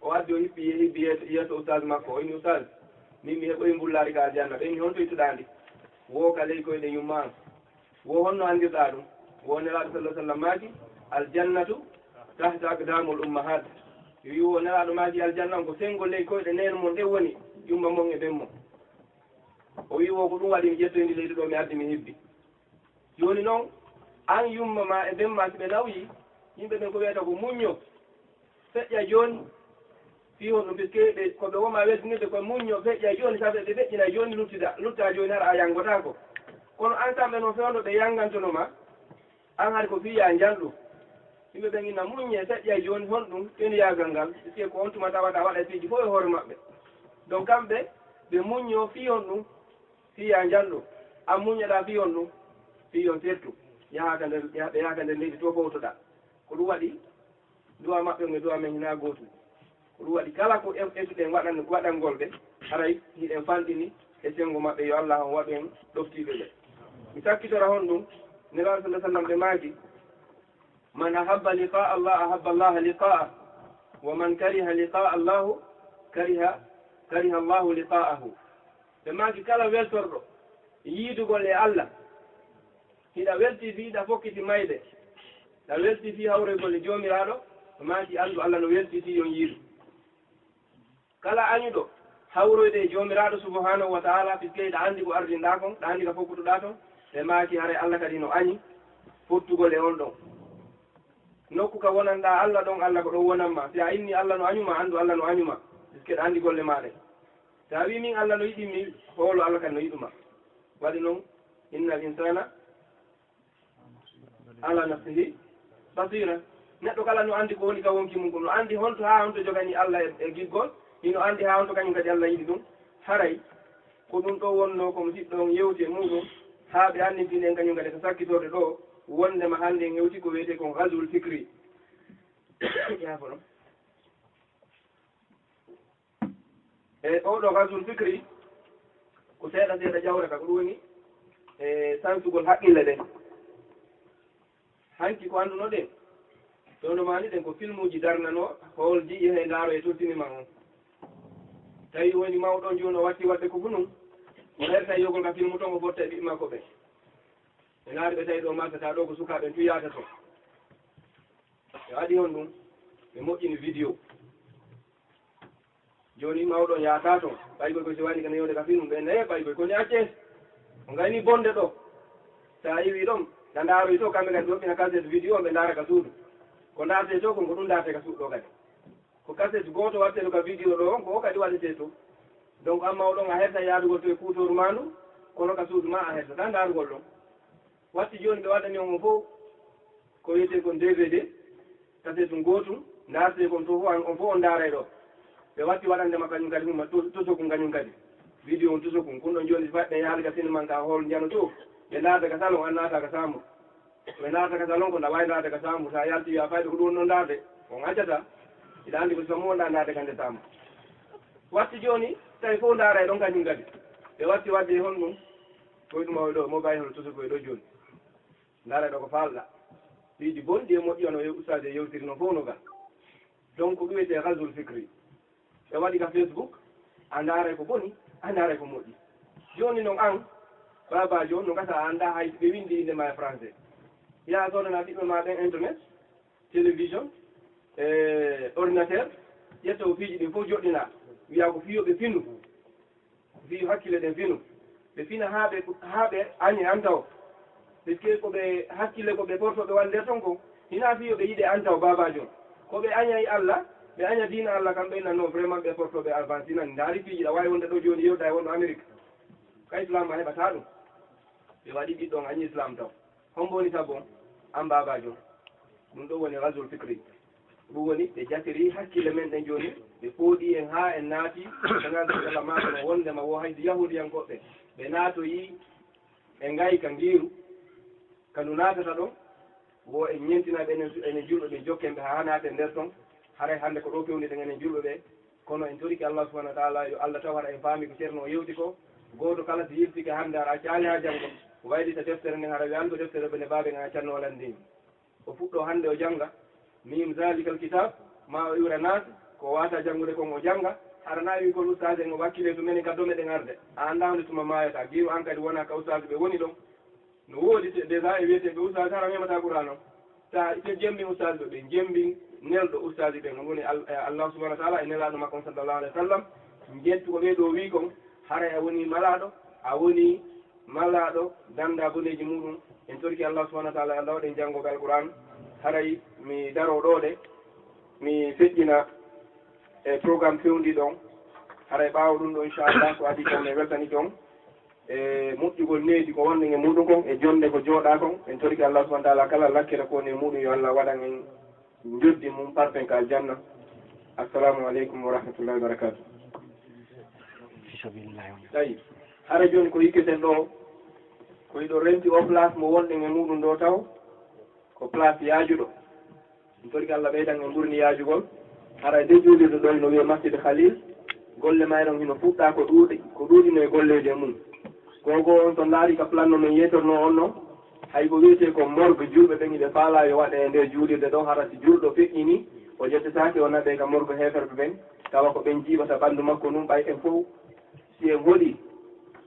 O addi, o hippi, hibbi yeeso, yeeso ustaas makko. O inni, ustaas, min mi heɓoyi mbullaari ka aljanna. Ɓe inni, honto ittuɗaa ndi? Wo ka ley koyɗe yumma an. Wo honno anndirɗaa ɗum? Wo Nelaaɗo sallallahu alaihi wasallam maaki, "Al jannatu tahta aqdamul ummahat." Yo wi wo Nelaaɗo maaki, aljanna on ko senngo ley koyɗe neen mon ɗen woni, yumma mon e ben mon. O wi wo ko ɗum waɗi mi ƴettoyi ndi leydi ɗo, mi addi mi hibbi. Jooni noon, aan yumma ma e ben ma si ɓe nawyi, yimɓe ɓen ko wiyata ko muñño, feƴƴa jooni, Fii honɗun? Puisque ɓe, ko ɓe woma weltinirde koye muñño, feƴƴa jooni, sabu ɓe feƴƴina jooni, luttida, lutta jooni, hara a yanngotaako. Kono an kamɓe noon, fewndo ɓe yanngantono ma, an hari ko fii ya njanɗu. Yimɓe ɓen ina muññe, feƴƴa jooni, honɗun fenuyaagal ngal? Puisque ko on tuma tawata waɗa piiji fof e hoore maɓɓe. Donc kamɓe, ɓe muñño fii honɗun? Fii ya njanɗu. An muññoɗaa fii honɗun? Fii yo on sertu. Yahaa ka nder, yaha-, ɓe yaha ka nder leydi to fowtoɗaa. Ko ɗum waɗi, du'a maɓɓe e du'a men hinaa gootum. Ko ɗum waɗi kala ko en-, etuɗen waɗan-, waɗangol ɓe, haray hiɗen fanɗini e senngo maɓɓe, yo Allah on waɗu en ɗoftiiɓe ɓe. Mi sakkitora honɗun, Nelaaɗo sallallahu alaihi wasallam ɓe maaki, "Man ahabba liqa Allah, ahabba Allah liqa'ah. Wa man kariha liqa Allah, kariha, kariha Allah liqa'ahu." Ɓe maaki, "Kala weltorɗo yiidugol e Allah, hiɗa weltii fii hiɗa fokkiti mayde, hiɗa weltii fii hawroygol e Joomiraaɗo, ɓe maaki, anndu Allah no weltii fii yo on yiidu." Kala añuɗo hawroyde e Joomiraaɗo subhanahu wa ta'ala, puisque hiɗa anndi ko ardinɗaa kon, hiɗa anndi ka fokkutuɗaa ton, ɓe maaki, haray Allah kadi no añi fottugol e on ɗon. Nokku ka wonanɗaa Allah ɗon, Allah ko ɗon wonan ma. Si a inni Allah no añu ma, anndu Allah no añu ma, puisque hiɗa anndi golle maa ɗen. Si a wii min Allah no yiɗi mi, hoolo Allah kadi no yiɗu ma. Waɗi non, innal insana ala nafsihi basira. Neɗɗo kala no anndi ko woni ka wonki mun kon, no anndi honto haa honto jogani Allah e, e giggol, hino anndi haa honto kañum kadi Allah yiɗi ɗum. Haray ko ɗum ɗo wonnoo ko musiɗɗo on yewti e muɗum, haa ɓe anndintini en kañum kadi ka sakkitorde ɗo, wonndema hannde en hewti ko wiyetee kon ghazwul fikri. Yaafo ɗon. E oo ɗoo ghazwul fikri, ko seeɗa seeɗa ƴawrata, ko ɗum woni, e, sansugol haqqille ɗen. Hanki ko anndunoɗen, toondo maani ɗen ko filmuuji darnanoo, hoolji, yehee ndaaroo e to sinema on. Tawi woni mawɗo on jooni o watti waɗde ko funun, o herta yiyogol ka filmu ton, o fotta e ɓiɓɓe makko ɓen. Ɓe ndaari ɓe tawi ɗo marsataa ɗo ko sukaaɓe en tun yaata ton. Ɓe waɗi honɗum? Ɓe moƴƴini video. Jooni mawɗo on yaataa ton. Ɓay koy ko si wayni ko newde ka film, ɓe nee ɓay koy ko ni accee. Ko ngayni bonde ɗo. Sa iwi ɗon, ɗa ndaaroy to, kamɓe kadi ɓe woɗɗina cassette video, ɓe ndaara ka suudu. Ko ndaartee to kon, ko ɗum ndaartee ka suudu ɗo kadi. Ko cassette gooto waɗtee ɗo ka video ɗo on, ko o kadi waɗetee to. Donc an mawɗo on a hersa yaadugol to e kuutooru maa ndu, kono ka suudu maa a hersataa ndaarugol ɗon. Watti jooni ɓe waɗani on on fof ko wiyetee kon D V D, kasetu ngootu, ndaartee kon to fof, an, on fof on ndaaray ɗo. Ɓe watti waɗande ma kañum kadi, huma to-, tosokun kañum kadi. Video on tosokun, kun ɗon jooni si faɗɗen yaade ka sinema ka hol njano to, ɓe ndaarta ka salon, an naata ka saambu. Ɓe ndaarta ka salon ko nda waawi ndaarde ka saambu, sa yalti wiya fayde ko ɗum woni ɗon ndaarde, on accata. Hiɗa anndi ko samu wonɗa ndaarde ka nde saambu. Watti jooni, tawi fof ndaaray ɗon kañum kadi. Ɓe watti waɗde e honɗum? Koye ɗum o ɗo, mo bayi hono tosokoye ɗo jooni. Ndaara ɗo ko faalɗa. Piiji bonɗi e moƴƴi, wano e ustaaji e yewtiri noon fof no ga. Donc ko ɗum wiyetee ghazwul fikri. Ɓe waɗi ka Facebook, a ndaaray ko boni, a ndaaray ko moƴƴi. Jooni noon an, Baaba Joon, no gasa a anndaa hay si ɓe winndi innde ma e français. Yaa soodana ɓiɓɓe ma ɓen internet, télévision, e ordinateur, ƴetta o piiji ɗin fof joɗɗina, wiya ko fii yo ɓe finu. Fii hakkille ɗen fino. Ɓe fina haa ɓe, haa ɓe añe an taw. Parce que ko ɓe hakkille ko ɓe porto ɓe waɗi nder ton ko. Hinaa fii yo ɓe yiɗe an taw, Baaba Joon. Ko ɓe añay Allah, ɓe aña diina Allah, kamɓe nan non vraiment ɓe porto ɓe avancé nan. Ndaari piiji ɗa waawi wonde ɗo jooni yewta e wonɗo Amérique. Ka Islam ma heɓataa ɗum. Ɓe waɗi ɓiɗɗo on añi Islam taw. Hombo woni sabu on? An Baaba Joon. Ɗum ɗo woni ghazwul fikri. Ɗum woni ɓe jatiri hakkille men ɗen jooni, ɓe pooɗi en haa en naati, Sallallahu alaihi wasallam maaka no wondema wo haydi Yahuudiyankooɓe, ɓe naatoyi e ngayka ngiiru, ka ndu naatata ɗon, wo en ñentina ɓe, enen, enen julɓe ɓe jokken ɓe haa naaten nder ton, haray hannde ko ɗo fewniɗen enen julɓe ɓe, kono en torike Allah subhanahu wa ta'ala, yo Allah taw hara en faami ko Ceerno o yewti ko, gooto kala si yiltike hannde hara acca haa janngo, waylita deftere nden hara wiya an ko deftere ɓe ne baaben an accanno landin. O fuɗɗo hannde o jannga, miim zaalikal kitaab, ma o iwra naas, ko o waata janngude kon o jannga, hara na wi kon ustaas en o wakkile to menen ka dome ɗen arde. A anndaa honde tuma maayata, giiru an kadi wona ka ustaas ɓe woni ɗon. No woodi te-, déjà e wiyeteeɓe ustaas hara memata Qur'aan on. Ta ite jembi ustaas ɓe, ɓe jembi nelɗo ustaas ɓen, on woni Al-, eh, Allah subhanahu wa ta'ala e nelaaɗo makko on sallallahu alaihi wasallam. Njettu ko ɓe ɗo wi kon, haray a woni malaaɗo, a woni malaaɗo dannda boneeji muɗum. En torki Allah subhanahu wa ta'ala, Allah waɗen janngooɓe Alqur'aan. Haray mi daroo ɗo de, mi feƴƴina E programme fewndiiɗo on, haray ɓaawo ɗum ɗo, inchallah, ko adii kon, en weltani kon e moƴƴugol needi ko wonɗen e muɗum kon, e jonnde ko jooɗaa kon. En torike Allah subhanahu wa taala kala lakkere ko woni e muɗum, yo Allah waɗan en njoddi mum parfum ka aljanna. Assalamu aleykum wa rahmatullahi wa barakatuh. Fi sabilillah. Tawi hara jooni ko yikketen ɗo, ko hiɗo renti o place mo wonɗen e muɗum ɗo taw, ko place yaajuɗo. Min torike Allah ɓeydan en ɓurni yaajugol. Hara e nder juulirde ɗo hino wiyee Masjid Khalil, golle mayre on hino fuɗɗaa ko ɗuuɗi, ko ɗuuɗi no e golleeji e mum. Gogo on to ndaari ka plan no min yeetornoo on no, hay ko wiyetee ko morgue julɓe ɓen hiɓe faalaa yo waɗe e nder juulirde ɗo, hara si julɗo feƴƴinii, o ƴettetaake o naɓee ka morgue heeferɓe ɓen, tawa ko ɓen jiiɓata ɓanndu makko ndun, ɓay en fow si en hoɗii,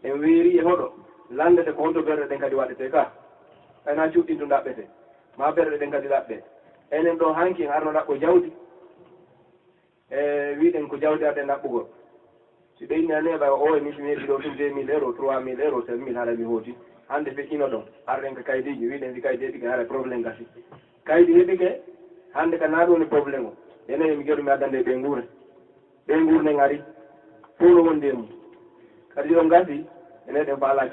en weerii e hoɗo, lanndete ko honto ɓerɗe ɗen kadi waɗetee ka. Ɓay na cuuɗi ɗin tun ɗaɓɓetee. Maa ɓerɗe ɗen kadi ɗaɓɓee. Enen ɗoo hanki en arno ɗaɓɓo jawdi, e wiɗen ko jawdi arɗen ɗaɓɓugol. Si ɓe inni a neeɓa o e mi, si mi heɓi ɗoo tun deux mille euros, trois mille euros, cinq mille, hara mi hooti. Hannde feƴƴino ɗon, arɗen ka kaydiiji, wiɗen si kaydi heɓike, hara problème gasi. Kaydi heɓike, hannde ka naa ɗum woni problème o. Enen yo mi geɗu mi addande ɓe nguure. Ɓe nguurne ngari, fow no wondi e mum. Kadi ɗon gasi, enen ɗen faalaa